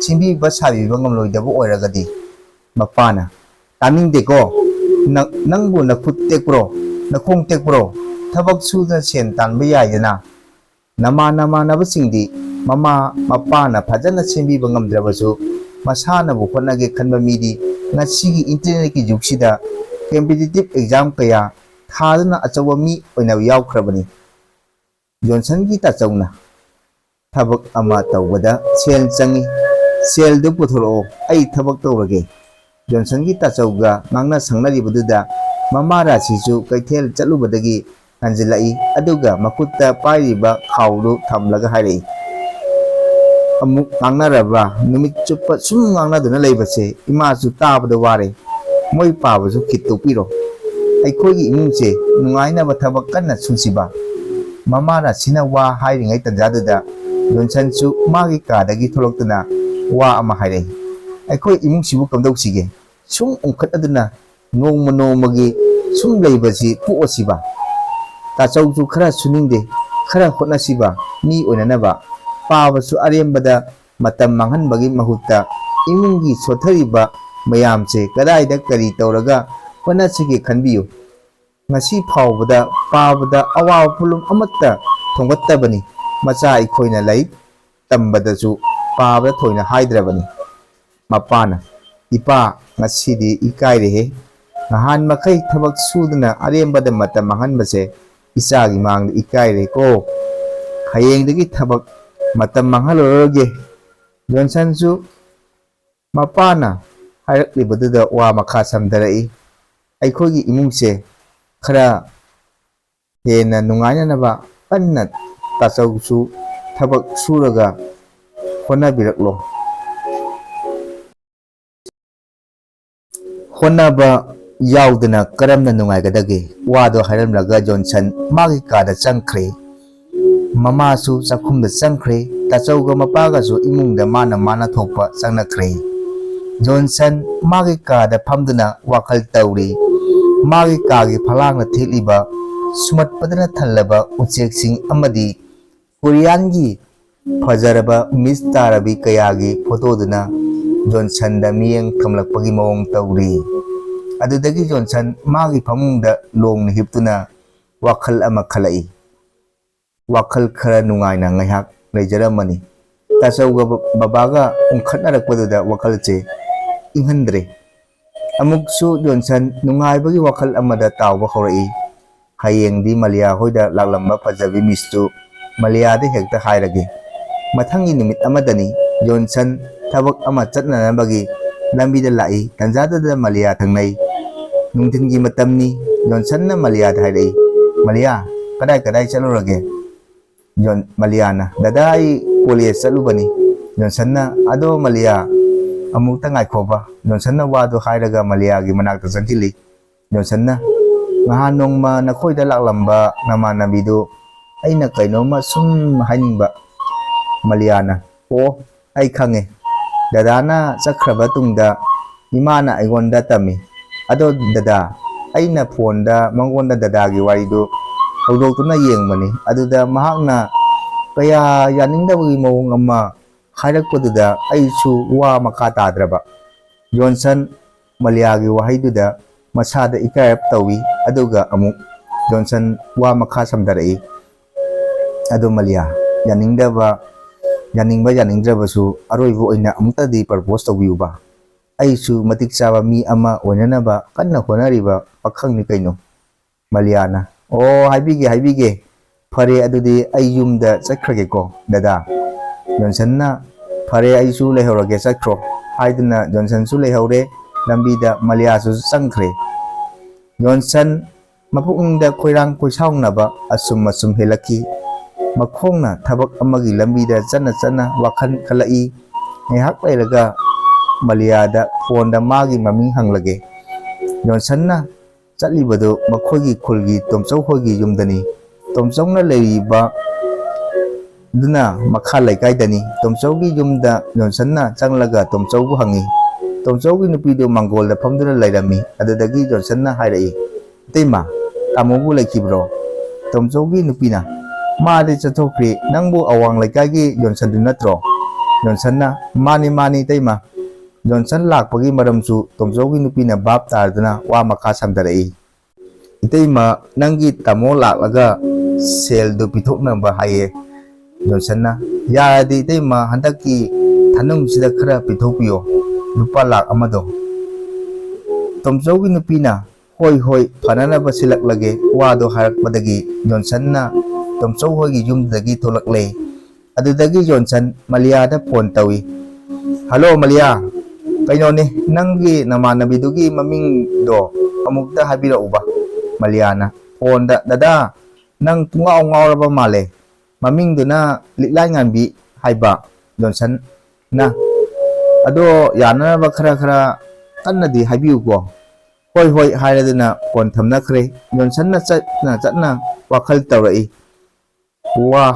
ꯁꯦꯝꯕꯤꯕ ꯁꯥꯕꯤꯕ ꯉꯝꯂꯣꯏꯗꯕ ꯑꯣꯏꯔꯒꯗꯤ?" ꯃꯄꯥꯅ, "ꯇꯥꯅꯤꯡꯗꯦꯀꯣ꯫ ꯅ-, ꯅꯪꯕꯨ ꯅꯈꯨꯠ ꯇꯦꯛꯄ꯭ꯔꯣ? ꯅꯈꯣꯡ ꯇꯦꯛꯄ꯭ꯔꯣ? ꯊꯕꯛ ꯁꯨꯗꯅ ꯁꯦꯟ ꯇꯥꯟꯕ ꯌꯥꯏꯗꯅ꯫ ꯅꯃꯥꯟ ꯅꯃꯥꯟꯅꯕꯁꯤꯡꯗꯤ ꯃꯃꯥ ꯃꯄꯥꯅ ꯐꯖꯅ ꯁꯦꯝꯕꯤꯕ ꯉꯝꯗ꯭ꯔꯕꯁꯨ ꯃꯁꯥꯅꯕꯨ ꯍꯣꯠꯅꯒꯦ ꯈꯟꯕ ꯃꯤꯗꯤ ꯉꯁꯤꯒꯤ ꯏꯟꯇꯔꯅꯦꯠꯀꯤ ꯖꯨꯒꯁꯤꯗ ꯀꯝꯄꯤꯇꯤꯇꯤꯞ ꯑꯦꯛꯖꯥꯝ ꯀꯌꯥ ꯊꯥꯗꯨꯅ ꯑꯆꯧꯕ ꯃꯤ ꯑꯣꯏꯅ ꯌꯥꯎꯈ꯭ꯔꯕꯅꯤ"꯫ ꯖꯣꯟꯁꯟꯒꯤ ꯇꯥꯆꯧꯅ, "ꯊꯕꯛ ꯑꯃ ꯇꯧꯕꯗ ꯁꯦꯜ ꯆꯪꯏ꯫ ꯁꯦꯜꯗꯨ ꯄꯨꯊꯣꯔꯛꯑꯣ, ꯑꯩ ꯊꯕꯛ ꯇꯧꯔꯒꯦ"꯫ ꯖꯣꯟꯁꯟꯒꯤ ꯇꯥꯆꯧꯒ ꯉꯥꯡꯅ ꯁꯪꯅꯔꯤꯕꯗꯨꯗ ꯃꯃꯥ ꯔꯥꯁꯤꯁꯨ ꯀꯩꯊꯦꯜ ꯆꯠꯂꯨꯕꯗꯒꯤ ꯍꯟꯖꯤꯜꯂꯛꯏ꯫ ꯑꯗꯨꯒ ꯃꯈꯨꯠꯇ ꯄꯥꯏꯔꯤꯕ ꯈꯥꯎꯗꯨ ꯊꯝꯂꯒ ꯍꯥꯏꯔꯛꯏ, "ꯑꯃꯨꯛ ꯉꯥꯡꯅꯔꯕ꯭ꯔꯥ? ꯅꯨꯃꯤꯠ ꯆꯨꯞꯄ ꯁꯨꯝ ꯉꯥꯡꯅꯗꯨꯅ ꯂꯩꯕꯁꯦ ꯏꯃꯥꯁꯨ ꯇꯥꯕꯗ ꯋꯥꯔꯦ꯫ ꯃꯣꯏ ꯄꯥꯕꯁꯨ ꯈꯤꯠ ꯇꯣꯛꯄꯤꯔꯣ"꯫ ꯑꯩꯈꯣꯏꯒꯤ ꯏꯃꯨꯡꯁꯦ ꯅꯨꯡꯉꯥꯏꯅꯕ ꯊꯕꯛ ꯀꯟꯅ ꯁꯨꯁꯤꯕ꯫ ꯃꯃꯥꯅ ꯁꯤꯅ ꯋꯥ ꯍꯥꯏꯔꯤꯉꯩ ꯇꯟꯖꯥꯗꯨꯗ ꯖꯣꯟꯁꯟꯁꯨ ꯃꯥꯒꯤ ꯀꯥꯗꯒꯤ ꯊꯣꯛꯂꯛꯇꯨꯅ ꯋꯥ ꯑꯃ ꯍꯥꯏꯔꯛꯏ꯫ "ꯑꯩꯈꯣꯏ ꯏꯃꯨꯡꯁꯤꯕꯨ ꯀꯝꯗꯧꯁꯤꯒꯦ? ꯁꯨꯝ ꯎꯪꯈꯠꯅꯗꯨꯅ ꯅꯣꯡꯃ ꯅꯣꯡꯃꯒꯤ ꯁꯨꯝ ꯂꯩꯕꯁꯤ ꯇꯣꯛꯑꯁꯤꯕ꯫ ꯇꯥꯆꯧꯁꯨ ꯈꯔ ꯁꯨꯅꯤꯡꯗꯦ, ꯈꯔ ꯍꯣꯠꯅꯁꯤꯕ, ꯃꯤ ꯑꯣꯏꯅꯅꯕ꯫ ꯄꯥꯕꯁꯨ ꯑꯔꯦꯝꯕꯗ ꯃꯇꯝ ꯃꯥꯡꯍꯟꯕꯒꯤ ꯃꯍꯨꯠꯇ ꯏꯃꯨꯡꯒꯤ ꯁꯣꯠꯊꯔꯤꯕ ꯃꯌꯥꯝꯁꯦ ꯀꯗꯥꯏꯗ ꯀꯔꯤ ꯇꯧꯔꯒ ꯍꯣꯠꯅꯁꯤꯒꯦ ꯈꯟꯕꯤꯌꯨ꯫ ꯉꯁꯤ ꯐꯥꯎꯕꯗ ꯄꯥꯕꯗ ꯑꯋꯥꯕ ꯄꯣꯠꯂꯨꯝ ꯑꯃꯠꯇ ꯊꯣꯡꯒꯠꯇꯕꯅꯤ꯫ ꯃꯆꯥ ꯑꯩꯈꯣꯏꯅ ꯂꯥꯏꯔꯤꯛ ꯇꯝꯕꯗꯁꯨ ꯄꯥꯕꯗ ꯊꯣꯏꯅ ꯍꯥꯏꯗ꯭ꯔꯕꯅꯤ꯫" ꯃꯄꯥꯅ, "ꯏꯄꯥ, ꯉꯁꯤꯗꯤ ꯏꯀꯥꯏꯔꯦꯍꯦ꯫ ꯅꯍꯥꯟ ꯃꯈꯩ ꯊꯕꯛ ꯁꯨꯗꯅ ꯑꯔꯦꯝꯕꯗ ꯃꯇꯝ ꯃꯥꯡꯍꯟꯕꯁꯦ ꯏꯆꯥꯒꯤ ꯃꯥꯡꯗ ꯏꯀꯥꯏꯔꯦꯀꯣ꯫ ꯍꯌꯦꯡꯗꯒꯤ ꯊꯕꯛ ꯃꯇꯝ ꯃꯥꯡꯍꯜꯂꯔꯣꯏꯒꯦ꯫" ꯖꯣꯟꯁꯟꯁꯨ ꯃꯄꯥꯅ ꯍꯥꯏꯔꯛꯂꯤꯕꯗꯨꯗ ꯋꯥ ꯃꯈꯥ ꯁꯝꯊꯔꯛꯏ꯫ ꯑꯩꯈꯣꯏꯒꯤ ꯏꯃꯨꯡꯁꯦ ꯈꯔ ꯍꯦꯟꯅ ꯅꯨꯡꯉꯥꯏꯅꯅꯕ ꯀꯟꯅ ꯇꯥꯆꯧꯁꯨ ꯊꯕꯛ ꯁꯨꯔꯒ ꯍꯣꯠꯅꯕꯤꯔꯛꯂꯣ꯫ ꯍꯣꯠꯅꯕ ꯌꯥꯎꯗꯅ ꯀꯔꯝꯅ ꯅꯨꯡꯉꯥꯏꯒꯗꯒꯦ? ꯋꯥꯗꯣ ꯍꯥꯏꯔꯝꯂꯒ ꯖꯣꯟꯁꯟ ꯃꯥꯒꯤ ꯀꯥꯗ ꯆꯪꯈ꯭ꯔꯦ꯫ ꯃꯃꯥꯁꯨ ꯆꯥꯛꯈꯨꯝꯗ ꯆꯪꯈ꯭ꯔꯦ꯫ ꯇꯥꯆꯧꯒ ꯃꯄꯥꯒꯁꯨ ꯏꯃꯨꯡꯗ ꯃꯥꯅ ꯃꯥꯅ ꯊꯣꯛꯄ ꯆꯪꯅꯈ꯭ꯔꯦ꯫ ꯖꯣꯟꯁꯟ ꯃꯥꯒꯤ ꯀꯥꯗ ꯐꯝꯗꯨꯅ ꯋꯥꯈꯜ ꯇꯧꯔꯤ꯫ ꯃꯥꯒꯤ ꯀꯥꯒꯤ ꯐꯂꯥꯡꯗ ꯊꯦꯠꯂꯤꯕ ꯁꯨꯝꯍꯠꯄꯗꯅ ꯊꯜꯂꯕ ꯎꯆꯦꯛꯁꯤꯡ ꯑꯃꯗꯤ ꯀꯣꯔꯤꯌꯥꯟꯒꯤ ꯐꯖꯔꯕ ꯃꯤꯁ ꯇꯥꯔꯕꯤ ꯀꯌꯥꯒꯤ ꯐꯣꯇꯣꯗꯨꯅ ꯖꯣꯟꯁꯟꯗ ꯃꯤꯠꯌꯦꯡ ꯊꯝꯂꯛꯄꯒꯤ ꯃꯑꯣꯡ ꯇꯧꯔꯤ꯫ ꯑꯗꯨꯗꯒꯤ ꯖꯣꯟꯁꯟ ꯃꯥꯒꯤ ꯐꯃꯨꯡꯗ ꯂꯣꯡꯅ ꯍꯤꯞꯇꯨꯅ ꯋꯥꯈꯜ ꯑꯃ ꯈꯜꯂꯛꯏ꯫ ꯋꯥꯈꯜ ꯈꯔ ꯅꯨꯡꯉꯥꯏꯅ ꯉꯥꯏꯍꯥꯛ ꯂꯩꯖꯔꯝꯃꯅꯤ꯫ ꯇꯥꯆꯧꯒ ꯕ-, ꯕꯕꯥꯒ ꯎꯪꯈꯠꯅꯔꯛꯄꯗꯨꯗ ꯋꯥꯈꯜꯁꯦ ꯏꯪꯍꯟꯗ꯭ꯔꯦ꯫ ꯑꯃꯨꯛꯁꯨ ꯖꯣꯟꯁꯟ ꯅꯨꯡꯉꯥꯏꯕꯒꯤ ꯋꯥꯈꯜ ꯑꯃꯗ ꯇꯥꯎꯕ ꯍꯧꯔꯛꯏ꯫ ꯍꯌꯦꯡꯗꯤ ꯃꯂꯤꯌꯥ ꯍꯣꯏꯗ ꯂꯥꯛꯂꯝꯕ ꯐꯖꯕꯤ ꯃꯤꯁꯇꯨ ꯃꯂꯤꯌꯥꯗ ꯍꯦꯛꯇ ꯍꯥꯏꯔꯒꯦ꯫ ꯃꯊꯪꯒꯤ ꯅꯨꯃꯤꯠ ꯑꯃꯗꯅꯤ ꯖꯣꯟꯁꯟ ꯊꯕꯛ ꯑꯃ ꯆꯠꯅꯅꯕꯒꯤ ꯂꯝꯕꯤꯗ ꯂꯥꯛꯏ꯫ ꯇꯟꯖꯥꯗꯨꯗ ꯃꯂꯤꯌꯥ ꯊꯦꯡꯅꯩ꯫ ꯅꯨꯡꯊꯤꯜꯒꯤ ꯃꯇꯝꯅꯤ꯫ ꯖꯣꯟꯁꯟꯅ ꯃꯂꯤꯌꯥꯗ ꯍꯥꯏꯔꯛꯏ, "ꯃꯂꯤꯌꯥ, ꯀꯗꯥꯏ ꯀꯗꯥꯏ ꯆꯠꯂꯨꯔꯒꯦ?" ꯖꯣꯟ-, ꯃꯂꯤꯌꯥꯅ, "ꯗꯗꯥ, ꯑꯩ ꯀꯣꯂꯦꯖ ꯆꯠꯂꯨꯕꯅꯤ꯫" ꯖꯣꯟꯁꯟꯅ, "ꯑꯗꯣ ꯃꯂꯤꯌꯥ, ꯑꯃꯨꯛꯇ ꯉꯥꯏꯈꯣꯕ꯫" ꯖꯣꯟꯁꯟꯅ ꯋꯥꯗꯨ ꯍꯥꯏꯔꯒ ꯃꯂꯤꯌꯥꯒꯤ ꯃꯅꯥꯛꯇ ꯆꯪꯁꯤꯜꯂꯤ꯫ ꯖꯣꯟꯁꯟꯅ, ꯅꯍꯥꯟ ꯅꯣꯡꯃ ꯅꯈꯣꯏꯗ ꯂꯥꯛꯂꯝꯕ ꯅꯃꯥꯟꯅꯕꯤꯗꯨ ꯑꯩꯅ ꯀꯩꯅꯣꯝꯃ ꯁꯨꯝ ꯍꯥꯏꯅꯤꯡꯕ꯫ ꯃꯂꯤꯌꯥꯅ, ꯑꯣ, ꯑꯩ ꯈꯪꯉꯦ꯫ ꯗꯗꯥꯅ ꯆꯠꯈ꯭ꯔꯕ ꯇꯨꯡꯗ ꯏꯃꯥꯅ ꯑꯩꯉꯣꯟꯗ ꯇꯝꯃꯤ꯫ ꯑꯗꯣ ꯗꯗꯥ, ꯑꯩꯅ ꯐꯣꯟꯗ ꯃꯉꯣꯟꯗ ꯗꯗꯥꯒꯤ ꯋꯥꯔꯤꯗꯨ ꯍꯧꯗꯣꯛꯇꯨꯅ ꯌꯦꯡꯕꯅꯤ꯫ ꯑꯗꯨꯗ ꯃꯍꯥꯛꯅ ꯀꯌꯥ ꯌꯥꯅꯤꯡꯗꯕꯒꯤ ꯃꯑꯣꯡ ꯑꯃ ꯍꯥꯏꯔꯛꯄꯗꯨꯗ ꯑꯩꯁꯨ ꯋꯥ ꯃꯈꯥ ꯇꯥꯗ꯭ꯔꯕ꯫ ꯖꯣꯟꯁꯟ ꯃꯂꯤꯌꯥꯒꯤ ꯋꯥꯍꯩꯗꯨꯗ ꯃꯁꯥꯗ ꯏꯀꯥꯏꯔꯞ ꯇꯧꯏ꯫ ꯑꯗꯨꯒ ꯑꯃꯨꯛ ꯖꯣꯟꯁꯟ ꯋꯥ ꯃꯈꯥ ꯁꯝꯊꯔꯛꯏ꯫ ꯑꯗꯣ ꯃꯂꯤꯌꯥ, ꯌꯥꯅꯤꯡꯗꯕ, ꯌꯥꯅꯤꯡꯕ ꯌꯥꯅꯤꯡꯗ꯭ꯔꯕꯁꯨ ꯑꯔꯣꯏꯕ ꯑꯣꯏꯅ ꯑꯃꯨꯛꯇꯗꯤ propose ꯇꯧꯕꯤꯌꯨꯕ꯫ ꯑꯩꯁꯨ ꯃꯇꯤꯛ ꯆꯥꯕ ꯃꯤ ꯑꯃ ꯑꯣꯏꯅꯅꯕ ꯀꯟꯅ ꯍꯣꯠꯅꯔꯤꯕ ꯄꯥꯈꯪꯅꯤ ꯀꯩꯅꯣ꯫ ꯃꯂꯤꯌꯥꯅ, ꯑꯣ, ꯍꯥꯏꯕꯤꯒꯦ, ꯍꯥꯏꯕꯤꯒꯦ꯫ ꯐꯔꯦ, ꯑꯗꯨꯗꯤ ꯑꯩ ꯌꯨꯝꯗ ꯆꯠꯈ꯭ꯔꯒꯦꯀꯣ, ꯗꯗꯥ꯫ ꯖꯣꯟꯁꯟꯅ, ꯐꯔꯦ, ꯑꯩꯁꯨ ꯂꯩꯍꯧꯔꯒꯦ, ꯆꯠꯈ꯭ꯔꯣ, ꯍꯥꯏꯗꯨꯅ ꯖꯣꯟꯁꯟꯁꯨ ꯂꯩꯍꯧꯔꯦ꯫ ꯂꯝꯕꯤꯗ ꯃꯂꯤꯌꯥꯁꯨ ꯆꯪꯈ꯭ꯔꯦ꯫ ꯖꯣꯟꯁꯟ ꯃꯄꯨꯛꯅꯤꯡꯗ ꯈꯣꯏꯔꯥꯡ ꯈꯣꯏꯁꯥꯎꯅꯕ ꯑꯁꯨꯝ ꯑꯁꯨꯝ ꯍꯦꯜꯂꯛꯈꯤ꯫ ꯃꯈꯣꯡꯅ ꯊꯕꯛ ꯑꯃꯒꯤ ꯂꯝꯕꯤꯗ ꯆꯠꯅ ꯆꯠꯅ ꯋꯥꯈꯜ ꯈꯜꯂꯛꯏ꯫ ꯉꯥꯏꯍꯥꯛ ꯂꯩꯔꯒ ꯃꯂꯤꯌꯥꯗ ꯐꯣꯟꯗ ꯃꯥꯒꯤ ꯃꯃꯤꯡ ꯍꯪꯂꯒꯦ꯫ ꯖꯣꯟꯁꯟꯅ ꯆꯠꯂꯤꯕꯗꯨ ꯃꯈꯣꯏꯒꯤ ꯈꯨꯜꯒꯤ ꯇꯣꯝꯆꯧ ꯍꯣꯏꯒꯤ ꯌꯨꯝꯗꯅꯤ꯫ ꯇꯣꯝꯆꯧꯅ ꯂꯩꯔꯤꯕ ꯑꯗꯨꯅ ꯃꯈꯥ ꯂꯩꯀꯥꯏꯗꯅꯤ꯫ ꯇꯣꯝꯆꯧꯒꯤ ꯌꯨꯝꯗ ꯖꯣꯟꯁꯟꯅ ꯆꯪꯂꯒ ꯇꯣꯝꯆꯧꯕꯨ ꯍꯪꯉꯤ꯫ ꯇꯣꯝꯆꯧꯒꯤ ꯅꯨꯄꯤꯗꯨ ꯃꯥꯡꯒꯣꯜꯗ ꯐꯝꯗꯨꯅ ꯂꯩꯔꯝꯃꯤ꯫ ꯑꯗꯨꯗꯒꯤ ꯖꯣꯟꯁꯟꯅ ꯍꯥꯏꯔꯛꯏ, "ꯏꯇꯩꯃ, ꯇꯥꯃꯣꯕꯨ ꯂꯩꯈꯤꯕ꯭ꯔꯣ?" ꯇꯣꯝꯆꯧꯒꯤ ꯅꯨꯄꯤꯅ, "ꯃꯥꯗꯤ ꯆꯠꯊꯣꯛꯈ꯭ꯔꯦ꯫ ꯅꯪꯕꯨ ꯑꯋꯥꯡ ꯂꯩꯀꯥꯏꯒꯤ ꯖꯣꯟꯁꯟꯗꯨ ꯅꯠꯇ꯭ꯔꯣ?" ꯖꯣꯟꯁꯟꯅ, "ꯃꯥꯅꯤ, ꯃꯥꯅꯤ, ꯏꯇꯩꯃ꯫" ꯖꯣꯟꯁꯟ ꯂꯥꯛꯄꯒꯤ ꯃꯔꯝꯁꯨ ꯇꯣꯝꯆꯧꯒꯤ ꯅꯨꯄꯤꯅ ꯚꯥꯞ ꯇꯥꯔꯗꯨꯅ ꯋꯥ ꯃꯈꯥ ꯁꯝꯊꯔꯛꯏ꯫ "ꯏꯇꯩꯃ, ꯅꯪꯒꯤ ꯇꯥꯃꯣ ꯂꯥꯛꯂꯒ ꯁꯦꯜꯗꯨ ꯄꯤꯊꯣꯛꯅꯕ ꯍꯥꯏꯌꯦ꯫" ꯖꯣꯟꯁꯟꯅ, "ꯌꯥꯔꯗꯤ ꯏꯇꯩꯃ, ꯍꯟꯗꯛꯀꯤ ꯊꯥꯅꯨꯡꯁꯤꯗ ꯈꯔ ꯄꯤꯊꯣꯛꯄꯤꯌꯣ, ꯂꯨꯄꯥ ꯂꯥꯛ ꯑꯃꯗꯣ꯫" ꯇꯣꯝꯆꯧꯒꯤ ꯅꯨꯄꯤꯅ, "ꯍꯣꯏ, ꯍꯣꯏ, ꯐꯅꯅꯕ ꯁꯤꯜꯂꯛꯂꯒꯦ꯫" ꯋꯥꯗꯣ ꯍꯥꯏꯔꯛꯄꯗꯒꯤ ꯖꯣꯟꯁꯟꯅ ꯇꯣꯝꯆꯧ ꯍꯣꯏꯒꯤ ꯌꯨꯝꯗꯒꯤ ꯊꯣꯛꯂꯛꯂꯦ꯫ ꯑꯗꯨꯗꯒꯤ ꯖꯣꯟꯁꯟ ꯃꯂꯤꯌꯥꯗ ꯐꯣꯟ ꯇꯧꯏ꯫ "ꯍꯜꯂꯣ ꯃꯂꯤꯌꯥ, ꯀꯩꯅꯣꯅꯦ, ꯅꯪꯒꯤ ꯅꯃꯥꯟꯅꯕꯤꯗꯨꯒꯤ ꯃꯃꯤꯡꯗꯣ ꯑꯃꯨꯛꯇ ꯍꯥꯏꯕꯤꯔꯛꯎꯕ꯫" ꯃꯂꯤꯌꯥꯅ ꯐꯣꯟꯗ, "ꯗꯗꯥ, ꯅꯪ ꯄꯨꯡꯉꯥꯎ ꯉꯥꯎꯔꯕ ꯃꯥꯜꯂꯦ꯫ ꯃꯃꯤꯡꯗꯨꯅ ꯂꯤꯛꯂꯥꯏ ꯉꯥꯟꯕꯤ ꯍꯥꯏꯕ꯫" ꯖꯣꯟꯁꯟꯅ, "ꯑꯗꯣ ꯌꯥꯅꯅꯕ ꯈꯔ ꯈꯔ ꯀꯟꯅꯗꯤ ꯍꯥꯏꯕꯤꯌꯨꯀꯣ꯫" "ꯍꯣꯏ, ꯍꯣꯏ" ꯍꯥꯏꯔꯗꯨꯅ ꯐꯣꯟ ꯊꯝꯅꯈ꯭ꯔꯦ꯫ ꯖꯣꯟꯁꯟꯅ ꯆꯠꯅ ꯆꯠꯅ ꯋꯥꯈꯜ ꯇꯧꯔꯛꯏ꯫ ꯋꯥ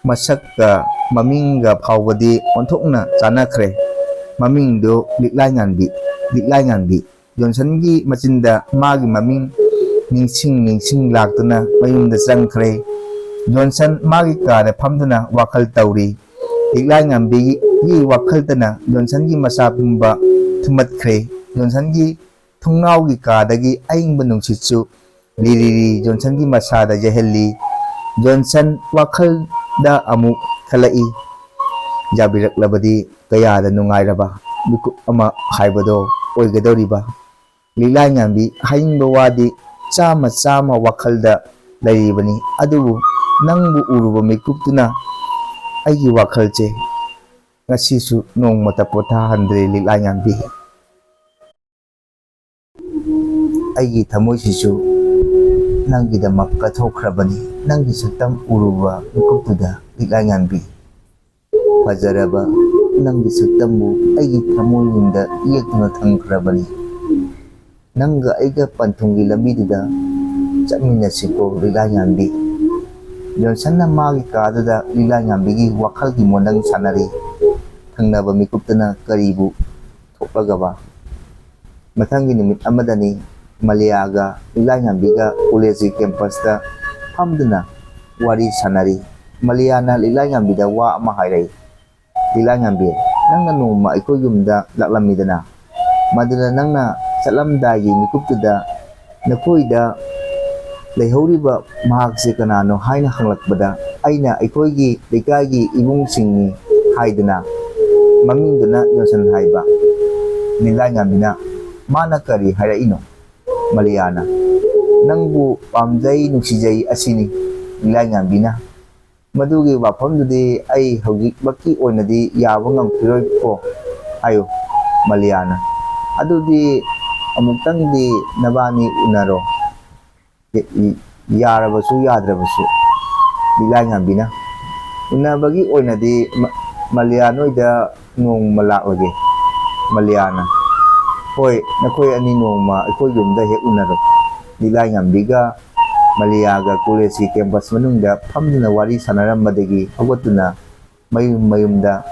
ꯃꯁꯛꯀ ꯃꯃꯤꯡꯒ ꯐꯥꯎꯕꯗꯤ ꯑꯣꯟꯊꯣꯛꯅ ꯆꯥꯟꯅꯈ꯭ꯔꯦ꯫ ꯃꯃꯤꯡꯗꯨ ꯂꯤꯛꯂꯥꯏꯉꯥꯟꯕꯤ, ꯂꯤꯛꯂꯥꯏꯉꯥꯟꯕꯤ꯫ ꯖꯣꯟꯁꯟꯒꯤ ꯃꯆꯤꯟꯗ ꯃꯥꯒꯤ ꯃꯃꯤꯡ ꯅꯤꯡꯁꯤꯡ ꯅꯤꯡꯁꯤꯡ ꯂꯥꯛꯇꯨꯅ ꯃꯌꯨꯝꯗ ꯆꯪꯈ꯭ꯔꯦ꯫ ꯖꯣꯟꯁꯟ ꯃꯥꯒꯤ ꯀꯥꯗ ꯐꯝꯗꯨꯅ ꯋꯥꯈꯜ ꯇꯧꯔꯤ꯫ ꯂꯤꯛꯂꯥꯏꯉꯥꯟꯕꯤꯒꯤ ꯋꯥꯈꯜꯗꯅ ꯖꯣꯟꯁꯟꯒꯤ ꯃꯁꯥ ꯄꯨꯝꯕ ꯊꯨꯝꯃꯠꯈ꯭ꯔꯦ꯫ ꯖꯣꯟꯁꯟꯒꯤ ꯊꯣꯡꯅꯥꯎꯒꯤ ꯀꯥꯗꯒꯤ ꯑꯏꯪꯕ ꯅꯨꯡꯁꯤꯠꯁꯨ ꯂꯤꯔꯤꯔꯤ ꯖꯣꯟꯁꯟꯒꯤ ꯃꯁꯥꯗ ꯌꯩꯍꯜꯂꯤ꯫ ꯖꯣꯟꯁꯟ ꯋꯥꯈꯜꯗ ꯑꯃꯨꯛ ꯈꯜꯂꯛꯏ, "ꯌꯥꯕꯤꯔꯛꯂꯕꯗꯤ ꯀꯌꯥꯗ ꯅꯨꯡꯉꯥꯏꯔꯕ ꯃꯤꯀꯨꯞ ꯑꯃ ꯍꯥꯏꯕꯗꯣ ꯑꯣꯏꯒꯗꯧꯔꯤꯕ꯫ ꯂꯤꯛꯂꯥꯏꯉꯥꯟꯕꯤ, ꯍꯥꯏꯅꯤꯡꯕ ꯋꯥꯗꯤ ꯆꯥꯝꯃ ꯆꯥꯝꯃ ꯋꯥꯈꯜꯗ ꯂꯩꯔꯤꯕꯅꯤ, ꯑꯗꯨꯕꯨ ꯅꯪꯕꯨ ꯎꯔꯨꯕ ꯃꯤꯀꯨꯞꯇꯨꯅ ꯑꯩꯒꯤ ꯋꯥꯈꯜꯁꯦ ꯉꯁꯤꯁꯨ ꯅꯣꯡꯃꯇ ꯄꯣꯊꯥꯍꯟꯗ꯭ꯔꯦ ꯂꯤꯛꯂꯥꯏꯉꯥꯟꯕꯤ꯫ ꯑꯩꯒꯤ ꯊꯃꯣꯏꯁꯤꯁꯨ ꯅꯪꯒꯤꯗꯃꯛ ꯀꯠꯊꯣꯛꯈ꯭ꯔꯕꯅꯤ, ꯅꯪꯒꯤ ꯁꯛꯇꯝ ꯎꯔꯨꯕ ꯃꯤꯀꯨꯞꯇꯨꯗ ꯂꯤꯛꯂꯥꯏꯉꯥꯟꯕꯤ꯫ ꯐꯖꯔꯕ ꯅꯪꯒꯤ ꯁꯛꯇꯝꯕꯨ ꯑꯩꯒꯤ ꯊꯃꯣꯏꯅꯨꯡꯗ ꯌꯦꯛꯇꯨꯅ ꯊꯝꯈ꯭ꯔꯕꯅꯤ꯫ ꯅꯪꯒ ꯑꯩꯒ ꯄꯟꯊꯨꯡꯒꯤ ꯂꯝꯕꯤꯗꯨꯗ ꯆꯠꯃꯤꯟꯅꯁꯤꯀꯣ ꯂꯤꯛꯂꯥꯏꯉꯥꯟꯕꯤ"꯫ ꯖꯣꯟꯁꯟꯅ ꯃꯥꯒꯤ ꯀꯥꯗꯨꯗ ꯂꯤꯛꯂꯥꯏꯉꯥꯟꯕꯤꯒꯤ ꯋꯥꯈꯜꯒꯤ ꯃꯣꯟꯗꯪ ꯁꯥꯟꯅꯔꯤ꯫ ꯊꯪꯅꯕ ꯃꯤꯀꯨꯞꯇꯅ ꯀꯔꯤꯕꯨ ꯊꯣꯛꯂꯒꯕ? ꯃꯊꯪꯒꯤ ꯅꯨꯃꯤꯠ ꯑꯃꯗꯅꯤ꯫ ꯃꯂꯤꯌꯥꯒ ꯂꯤꯛꯂꯥꯏꯉꯥꯟꯕꯤꯒ ꯀꯣꯂꯦꯖꯀꯤ ꯀꯦꯝꯄꯁꯇ ꯐꯝꯗꯨꯅ ꯋꯥꯔꯤ ꯁꯥꯟꯅꯔꯤ꯫ ꯃꯂꯤꯌꯥꯅ ꯂꯤꯛꯂꯥꯏꯉꯥꯟꯕꯤꯗ ꯋꯥ ꯑꯃ ꯍꯥꯏꯔꯛꯏ꯫ "ꯂꯤꯛꯂꯥꯏꯉꯥꯟꯕꯤ, ꯅꯪꯅ ꯅꯣꯡꯃ ꯑꯩꯈꯣꯏ ꯌꯨꯝꯗ ꯂꯥꯛꯂꯝꯃꯤꯗꯅ? ꯃꯗꯨꯗ ꯅꯪꯅ ꯆꯠꯂꯝꯗꯥꯏꯒꯤ ꯃꯤꯀꯨꯞꯇꯨꯗ ꯅꯈꯣꯏꯗ ꯂꯩꯍꯧꯔꯤꯕ ꯃꯍꯥꯛꯁꯦ ꯀꯅꯥꯅꯣ ꯍꯥꯏꯅ ꯍꯪꯂꯛꯄꯗ, ꯑꯩꯅ ꯑꯩꯈꯣꯏꯒꯤ ꯂꯩꯀꯥꯏꯒꯤ ꯏꯕꯨꯡꯁꯤꯡꯅꯤ ꯍꯥꯏꯗꯨꯅ ꯃꯃꯤꯡꯗꯨꯅ ꯖꯣꯟꯁꯟ ꯍꯥꯏꯕ"꯫ ꯂꯤꯛꯂꯥꯏꯉꯥꯟꯕꯤꯅ, "ꯃꯥꯅ ꯀꯔꯤ ꯍꯥꯏꯔꯛꯏꯅꯣ?" ꯃꯂꯤꯌꯥꯅ, "ꯅꯪꯕꯨ ꯄꯥꯝꯖꯩ, ꯅꯨꯡꯁꯤꯖꯩ ꯑꯁꯤꯅꯤ"꯫ ꯂꯤꯛꯂꯥꯏꯉꯥꯟꯕꯤꯅ, "ꯃꯗꯨꯒꯤ ꯋꯥꯐꯝꯗꯨꯗꯤ ꯑꯩ ꯍꯧꯖꯤꯛꯃꯛꯀꯤ ꯑꯣꯏꯅꯗꯤ ꯌꯥꯕ ꯉꯝꯈꯤꯔꯣꯏꯀꯣ"꯫ ꯍꯥꯏꯌꯨ꯫ ꯃꯂꯤꯌꯥꯅ, "ꯑꯗꯨꯗꯤ ꯑꯃꯨꯛꯇꯪꯗꯤ ꯅꯕꯥꯅꯤ ꯎꯅꯔꯣ"꯫ ꯌꯥꯔꯕꯁꯨ ꯌꯥꯗ꯭ꯔꯕꯁꯨ꯫ ꯂꯤꯛꯂꯥꯏꯉꯥꯟꯕꯤꯅ, "ꯎꯅꯕꯒꯤ ꯑꯣꯏꯅꯗꯤ ꯃ-, ꯃꯂꯤꯌꯥ ꯅꯣꯏꯗ ꯅꯣꯡꯃ ꯂꯥꯛꯂꯒꯦ"꯫ ꯃꯂꯤꯌꯥꯅ, "ꯍꯣꯏ, ꯅꯈꯣꯏ ꯑꯅꯤ ꯅꯣꯡꯃ ꯑꯩꯈꯣꯏ ꯌꯨꯝꯗ ꯍꯦꯛ ꯎꯅꯔꯣ꯫" ꯂꯤꯂꯥꯏꯉꯝꯕꯤꯒ ꯃꯂꯤꯌꯥꯒ ꯀꯣꯂꯦꯖꯀꯤ ꯀꯦꯝꯄꯁ ꯃꯅꯨꯡꯗ ꯐꯝꯗꯨꯅ ꯋꯥꯔꯤ ꯁꯥꯟꯅꯔꯝꯕꯗꯒꯤ ꯍꯧꯒꯠꯇꯨꯅ ꯃꯌꯨꯝ ꯃꯌꯨꯝꯗ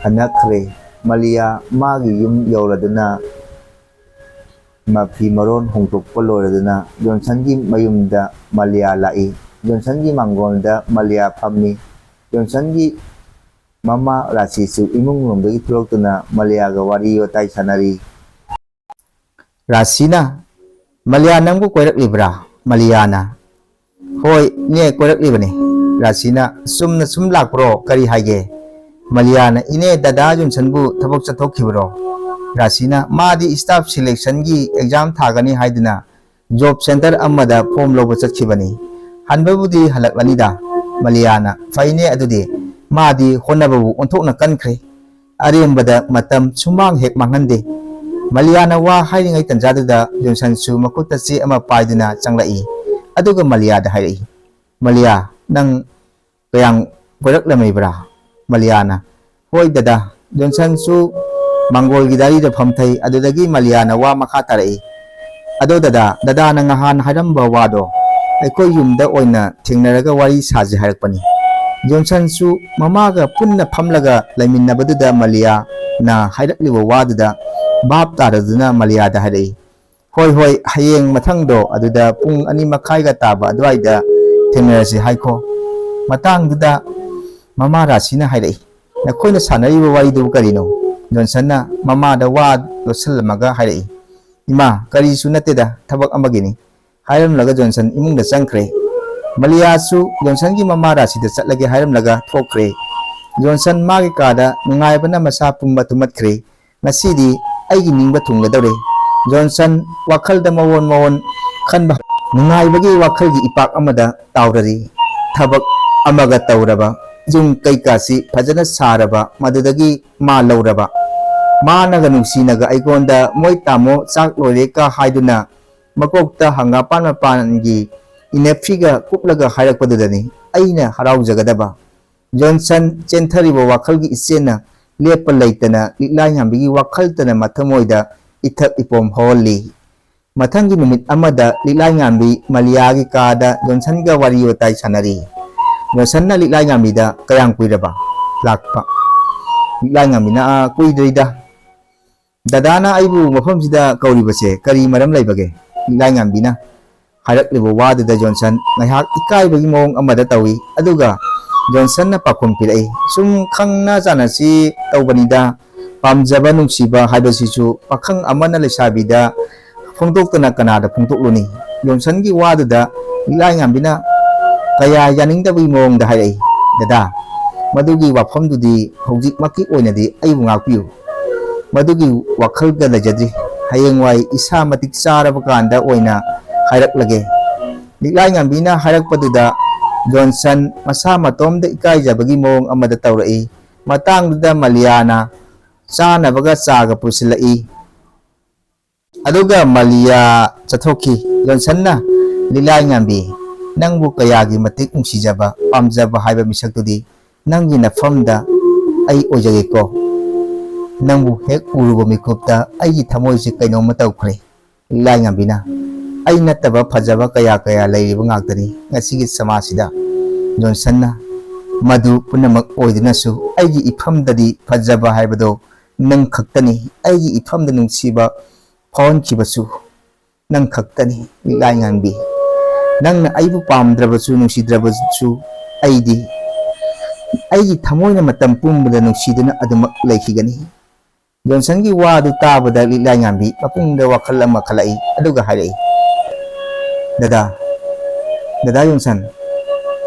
ꯍꯟꯅꯈ꯭ꯔꯦ꯫ ꯃꯂꯤꯌꯥ ꯃꯥꯒꯤ ꯌꯨꯝ ꯌꯧꯔꯗꯨꯅ ꯃꯐꯤ ꯃꯔꯣꯟ ꯍꯣꯡꯗꯣꯛꯄ ꯂꯣꯏꯔꯗꯨꯅ ꯖꯣꯟꯁꯟꯒꯤ ꯃꯌꯨꯝꯗ ꯃꯂꯤꯌꯥ ꯂꯥꯛꯏ꯫ ꯖꯣꯟꯁꯟꯒꯤ ꯃꯥꯡꯒꯣꯜꯗ ꯃꯂꯤꯌꯥ ꯐꯝꯃꯤ꯫ ꯖꯣꯟꯁꯟꯒꯤ ꯃꯃꯥ ꯔꯥꯁꯤꯁꯨ ꯏꯃꯨꯡ ꯂꯣꯝꯗꯒꯤ ꯊꯣꯛꯂꯛꯇꯨꯅ ꯃꯂꯤꯌꯥꯒ ꯋꯥꯔꯤ ꯋꯥꯇꯥꯏ ꯁꯥꯟꯅꯔꯤ꯫ ꯔꯥꯁꯤꯅ, "ꯃꯂꯤꯌꯥ ꯅꯪꯕꯨ ꯀꯣꯏꯔꯛꯂꯤꯕ꯭ꯔꯥ?" ꯃꯂꯤꯌꯥꯅ, "ꯍꯣꯏ ꯏꯅꯦ, ꯀꯣꯏꯔꯛꯂꯤꯕꯅꯤ꯫" ꯔꯥꯁꯤꯅ, "ꯆꯨꯝꯅ ꯁꯨꯝ ꯂꯥꯛꯄ꯭ꯔꯣ? ꯀꯔꯤ ꯍꯥꯏꯒꯦ?" ꯃꯂꯤꯌꯥꯅ, "ꯏꯅꯦ, ꯗꯗꯥ ꯖꯣꯟꯁꯟꯕꯨ ꯊꯕꯛ ꯆꯠꯊꯣꯛꯈꯤꯕ꯭ꯔꯣ?" ꯔꯥꯁꯤꯅ, "ꯃꯥꯗꯤ staff selection ꯒꯤ exam ꯊꯥꯒꯅꯤ ꯍꯥꯏꯗꯨꯅ job centre ꯑꯃꯗ form ꯂꯧꯕ ꯆꯠꯈꯤꯕꯅꯤ꯫ ꯍꯟꯕꯕꯨꯗꯤ ꯍꯜꯂꯛꯂꯅꯤꯗ꯫" ꯃꯂꯤꯌꯥꯅ, "ꯐꯩꯅꯦ ꯑꯗꯨꯗꯤ, ꯃꯥꯗꯤ ꯍꯣꯠꯅꯕꯕꯨ ꯑꯣꯟꯊꯣꯛꯅ ꯀꯟꯈ꯭ꯔꯦ꯫ ꯑꯔꯦꯝꯕꯗ ꯃꯇꯝ ꯁꯨꯃꯥꯡ ꯍꯦꯛ ꯃꯥꯡꯍꯟꯗꯦ꯫" ꯃꯂꯤꯌꯥꯅ ꯋꯥ ꯍꯥꯏꯔꯤꯉꯩ ꯇꯟꯖꯥꯗꯨꯗ ꯖꯣꯟꯁꯟꯁꯨ ꯃꯈꯨꯠꯇ ꯆꯦ ꯑꯃ ꯄꯥꯏꯗꯨꯅ ꯆꯪꯂꯛꯏ꯫ ꯑꯗꯨꯒ ꯃꯂꯤꯌꯥꯗ ꯍꯥꯏꯔꯛꯏ, "ꯃꯂꯤꯌꯥ, ꯅꯪ ꯀꯌꯥꯝ ꯀꯣꯏꯔꯛꯂꯝꯃꯤꯕ꯭ꯔꯥ?" ꯃꯂꯤꯌꯥꯅ, "ꯍꯣꯏ ꯗꯗꯥ꯫" ꯖꯣꯟꯁꯟꯁꯨ ꯃꯥꯡꯒꯣꯜꯒꯤ ꯗꯥꯏꯔꯤꯗ ꯐꯝꯊꯩ꯫ ꯑꯗꯨꯗꯒꯤ ꯃꯂꯤꯌꯥꯅ ꯋꯥ ꯃꯈꯥ ꯇꯥꯔꯛꯏ, "ꯑꯗꯣ ꯗꯗꯥ, ꯗꯗꯥꯅ ꯉꯍꯥꯟ ꯍꯥꯏꯔꯝꯕ ꯋꯥꯗꯣ ꯑꯩꯈꯣꯏ ꯌꯨꯝꯗ ꯑꯣꯏꯅ ꯊꯦꯡꯅꯔꯒ ꯋꯥꯔꯤ ꯁꯥꯁꯦ ꯍꯥꯏꯔꯛꯄꯅꯤ꯫" ꯖꯣꯟꯁꯟꯁꯨ ꯃꯃꯥꯒ ꯄꯨꯟꯅ ꯐꯝꯂꯒ ꯂꯩꯃꯤꯟꯅꯕꯗꯨꯗ ꯃꯂꯤꯌꯥꯅ ꯍꯥꯏꯔꯛꯂꯤꯕ ꯋꯥꯗꯨꯗ ꯚꯥꯞ ꯇꯥꯔꯗꯨꯅ ꯃꯂꯤꯌꯥꯗ ꯍꯥꯏꯔꯛꯏ, "ꯍꯣꯏ, ꯍꯣꯏ, ꯍꯌꯦꯡ ꯃꯊꯪꯗꯣ ꯑꯗꯨꯗ ꯄꯨꯡ ꯑꯅꯤ ꯃꯈꯥꯏꯒ ꯇꯥꯕ ꯑꯗꯨꯋꯥꯏꯗ ꯊꯦꯡꯅꯔꯁꯤ ꯍꯥꯏꯈꯣ꯫" ꯃꯇꯥꯡꯗꯨꯗ ꯃꯃꯥ ꯔꯥꯁꯤꯅ ꯍꯥꯏꯔꯛꯏ, "ꯅꯈꯣꯏꯅ ꯁꯥꯟꯅꯔꯤꯕ ꯋꯥꯔꯤꯗꯨꯕꯨ ꯀꯔꯤꯅꯣ?" ꯖꯣꯟꯁꯟꯅ ꯃꯃꯥꯗ ꯋꯥ ꯂꯣꯠꯁꯤꯜꯂꯝꯃꯒ ꯍꯥꯏꯔꯛꯏ, "ꯏꯃꯥ, ꯀꯔꯤꯁꯨ ꯅꯠꯇꯦꯗ, ꯊꯕꯛ ꯑꯃꯒꯤꯅꯤ꯫" ꯍꯥꯏꯔꯝꯂꯒ ꯖꯣꯟꯁꯟ ꯏꯃꯨꯡꯗ ꯆꯪꯈ꯭ꯔꯦ꯫ ꯃꯂꯤꯌꯥꯁꯨ ꯖꯣꯟꯁꯟꯒꯤ ꯃꯃꯥ ꯔꯥꯁꯤꯗ ꯆꯠꯂꯒꯦ ꯍꯥꯏꯔꯝꯂꯒ ꯊꯣꯛꯈ꯭ꯔꯦ꯫ ꯖꯣꯟꯁꯟ ꯃꯥꯒꯤ ꯀꯥꯗ ꯅꯨꯡꯉꯥꯏꯕꯅ ꯃꯁꯥ ꯄꯨꯝꯕ ꯇꯨꯝꯃꯠꯈ꯭ꯔꯦ꯫ "ꯉꯁꯤꯗꯤ ꯑꯩꯒꯤ ꯅꯤꯡꯕ ꯊꯨꯡꯒꯗꯧꯔꯦ꯫" ꯖꯣꯟꯁꯟ ꯋꯥꯈꯜꯗ ꯃꯑꯣꯟ ꯃꯑꯣꯟ ꯈꯟꯕ, ꯅꯨꯡꯉꯥꯏꯕꯒꯤ ꯋꯥꯈꯜꯒꯤ ꯏꯄꯥꯛ ꯑꯃꯗ ꯇꯥꯎꯔꯔꯤ꯫ ꯊꯕꯛ ꯑꯃꯒ ꯇꯧꯔꯕ, ꯌꯨꯝ ꯀꯩꯀꯥꯁꯤ ꯐꯖꯅ ꯁꯥꯔꯕ, ꯃꯗꯨꯗꯒꯤ ꯃꯥ ꯂꯧꯔꯕ꯫ ꯃꯥꯅꯒ ꯅꯨꯡꯁꯤꯅꯒ ꯑꯩꯉꯣꯟꯗ "ꯃꯣꯏ ꯇꯥꯃꯣ ꯆꯥꯛ ꯂꯣꯏꯔꯦꯀ" ꯍꯥꯏꯗꯨꯅ ꯃꯀꯣꯛꯇ ꯍꯪꯒꯥꯄꯥꯟ ꯃꯄꯥꯟꯒꯤ ꯏꯅꯦꯐꯤꯒ ꯀꯨꯞꯂꯒ ꯍꯥꯏꯔꯛꯄꯗꯨꯗꯅꯤ ꯑꯩꯅ ꯍꯔꯥꯎꯖꯒꯗꯕ꯫ ꯖꯣꯟꯁꯟ ꯆꯦꯟꯊꯔꯤꯕ ꯋꯥꯈꯜꯒꯤ ꯏꯆꯦꯟꯅ ꯂꯦꯞꯄ ꯂꯩꯇꯅ ꯂꯤꯛꯂꯥꯏꯉꯥꯝꯕꯤꯒꯤ ꯋꯥꯈꯜꯇꯅ ꯃꯊꯃꯣꯏꯗ ꯏꯊꯛ ꯏꯄꯣꯝ ꯍꯧꯍꯜꯂꯤ꯫ ꯃꯊꯪꯒꯤ ꯅꯨꯃꯤꯠ ꯑꯃꯗ ꯂꯤꯛꯂꯥꯏꯉꯥꯝꯕꯤ ꯃꯂꯤꯌꯥꯒꯤ ꯀꯥꯗ ꯖꯣꯟꯁꯟꯒ ꯋꯥꯔꯤ ꯋꯥꯇꯥꯏ ꯁꯥꯟꯅꯔꯤ꯫ ꯖꯣꯟꯁꯟꯅ ꯂꯤꯛꯂꯥꯏꯉꯥꯝꯕꯤꯗ "ꯀꯌꯥꯝ ꯀꯨꯏꯔꯕ ꯂꯥꯛꯄ?" ꯂꯤꯛꯂꯥꯏꯉꯥꯝꯕꯤꯅ, "ꯑꯥ, ꯀꯨꯏꯗ꯭ꯔꯤꯗ꯫ ꯗꯗꯥꯅ ꯑꯩꯕꯨ ꯃꯐꯝꯁꯤꯗ ꯀꯧꯔꯤꯕꯁꯦ ꯀꯔꯤ ꯃꯔꯝ ꯂꯩꯕꯒꯦ?" ꯂꯤꯛꯂꯥꯏꯉꯥꯝꯕꯤꯅ ꯍꯥꯏꯔꯛꯂꯤꯕ ꯋꯥꯗꯨꯗ ꯖꯣꯟꯁꯟ ꯉꯥꯏꯍꯥꯛ ꯏꯀꯥꯏꯕꯒꯤ ꯃꯑꯣꯡ ꯑꯃꯗ ꯇꯧꯏ꯫ ꯑꯗꯨꯒ ꯖꯣꯟꯁꯟꯅ ꯄꯥꯎꯈꯨꯝ ꯄꯤꯔꯛꯏ, "ꯁꯨꯝ ꯈꯪꯅ ꯆꯥꯟꯅꯁꯤ ꯇꯧꯕꯅꯤꯗ꯫ ꯄꯥꯝꯖꯕ ꯅꯨꯡꯁꯤꯕ ꯍꯥꯏꯕꯁꯤꯁꯨ ꯄꯥꯈꯪ ꯑꯃꯅ ꯂꯩꯁꯥꯕꯤꯗ ꯐꯣꯡꯗꯣꯛꯇꯅ ꯀꯅꯥꯗ ꯐꯣꯡꯗꯣꯛꯂꯨꯅꯤ?" ꯖꯣꯟꯁꯟꯒꯤ ꯋꯥꯗꯨꯗ ꯂꯤꯛꯂꯥꯏꯉꯥꯝꯕꯤꯅ ꯀꯌꯥ ꯌꯥꯅꯤꯡꯗꯕꯒꯤ ꯃꯑꯣꯡꯗ ꯍꯥꯏꯔꯛꯏ, "ꯗꯗꯥ, ꯃꯗꯨꯒꯤ ꯋꯥꯐꯝꯗꯨꯗꯤ ꯍꯧꯖꯤꯛꯃꯛꯀꯤ ꯑꯣꯏꯅꯗꯤ ꯑꯩꯕꯨ ꯉꯥꯛꯄꯤꯌꯨ꯫ ꯃꯗꯨꯒꯤ ꯋꯥꯈꯜꯒ ꯂꯩꯖꯗ꯭ꯔꯤ꯫ ꯍꯌꯦꯡꯋꯥꯏ ꯏꯁꯥ ꯃꯇꯤꯛ ꯆꯥꯔꯕ ꯀꯥꯟꯗ ꯑꯣꯏꯅ ꯍꯥꯏꯔꯛꯂꯒꯦ꯫" ꯂꯤꯛꯂꯥꯏꯉꯥꯝꯕꯤꯅ ꯍꯥꯏꯔꯛꯄꯗꯨꯗ ꯖꯣꯟꯁꯟ ꯃꯁꯥ ꯃꯇꯣꯝꯗ ꯏꯀꯥꯏꯖꯕꯒꯤ ꯃꯑꯣꯡ ꯑꯃꯗ ꯇꯧꯔꯛꯏ꯫ ꯃꯇꯥꯡꯗꯨꯗ ꯃꯂꯤꯌꯥꯅ ꯆꯥꯅꯕꯒ ꯆꯥꯒ ꯄꯨꯁꯤꯜꯂꯛꯏ꯫ ꯑꯗꯨꯒ ꯃꯂꯤꯌꯥ ꯆꯠꯊꯣꯛꯈꯤ꯫ ꯖꯣꯟꯁꯟꯅ, "ꯂꯤꯛꯂꯥꯏꯉꯥꯝꯕꯤ, ꯅꯪꯕꯨ ꯀꯌꯥꯒꯤ ꯃꯇꯤꯛ ꯅꯨꯡꯁꯤꯖꯕ, ꯄꯥꯝꯖꯕ ꯍꯥꯏꯕ ꯃꯤꯁꯛꯇꯨꯗꯤ ꯅꯪꯒꯤ ꯅꯐꯝꯗ ꯑꯩ ꯑꯣꯏꯖꯒꯦꯀꯣ꯫ ꯅꯪꯕꯨ ꯍꯦꯛ ꯎꯔꯨꯕ ꯃꯤꯀꯨꯞꯇ ꯑꯩꯒꯤ ꯊꯃꯣꯏꯁꯦ ꯀꯩꯅꯣꯝꯃ ꯇꯧꯈ꯭ꯔꯦ꯫" ꯂꯤꯛꯂꯥꯏꯉꯥꯝꯕꯤꯅ, "ꯑꯩ ꯅꯠꯇꯕ ꯐꯖꯕ ꯀꯌꯥ ꯀꯌꯥ ꯂꯩꯔꯤꯕ ꯉꯥꯛꯇꯅꯤ ꯉꯁꯤꯒꯤ ꯁꯃꯥꯖꯁꯤꯗ꯫ ꯖꯣꯟꯁꯟꯅ, ꯃꯗꯨ ꯄꯨꯝꯅꯃꯛ ꯑꯣꯏꯗꯨꯅꯁꯨ ꯑꯩꯒꯤ ꯏꯐꯝꯗꯗꯤ ꯐꯖꯕ ꯍꯥꯏꯕꯗꯣ ꯅꯪ ꯈꯛꯇꯅꯤ꯫ ꯑꯩꯒꯤ ꯏꯐꯝꯗ ꯅꯨꯡꯁꯤꯕ ꯐꯥꯎꯍꯟꯈꯤꯕꯁꯨ ꯅꯪ ꯈꯛꯇꯅꯤ, ꯂꯤꯛꯂꯥꯏꯉꯥꯝꯕꯤ꯫ ꯅꯪꯅ ꯑꯩꯕꯨ ꯄꯥꯝꯗ꯭ꯔꯕꯁꯨ ꯅꯨꯡꯁꯤꯗ꯭ꯔꯕꯁꯨ ꯑꯩꯗꯤ ꯑꯩꯒꯤ ꯊꯃꯣꯏꯅ ꯃꯇꯝ ꯄꯨꯝꯕꯗ ꯅꯨꯡꯁꯤꯗꯨꯅ ꯑꯗꯨꯃꯛ ꯂꯩꯈꯤꯒꯅꯤ꯫" ꯖꯣꯟꯁꯟꯒꯤ ꯋꯥꯗꯨ ꯇꯥꯕꯗ ꯂꯤꯛꯂꯥꯏꯉꯥꯝꯕꯤ ꯃꯄꯨꯡꯗ ꯋꯥꯈꯜ ꯑꯃ ꯈꯜꯂꯛꯏ, ꯑꯗꯨꯒ ꯍꯥꯏꯔꯛꯏ, "ꯗꯗꯥ, ꯗꯗꯥ ꯖꯣꯟꯁꯟ,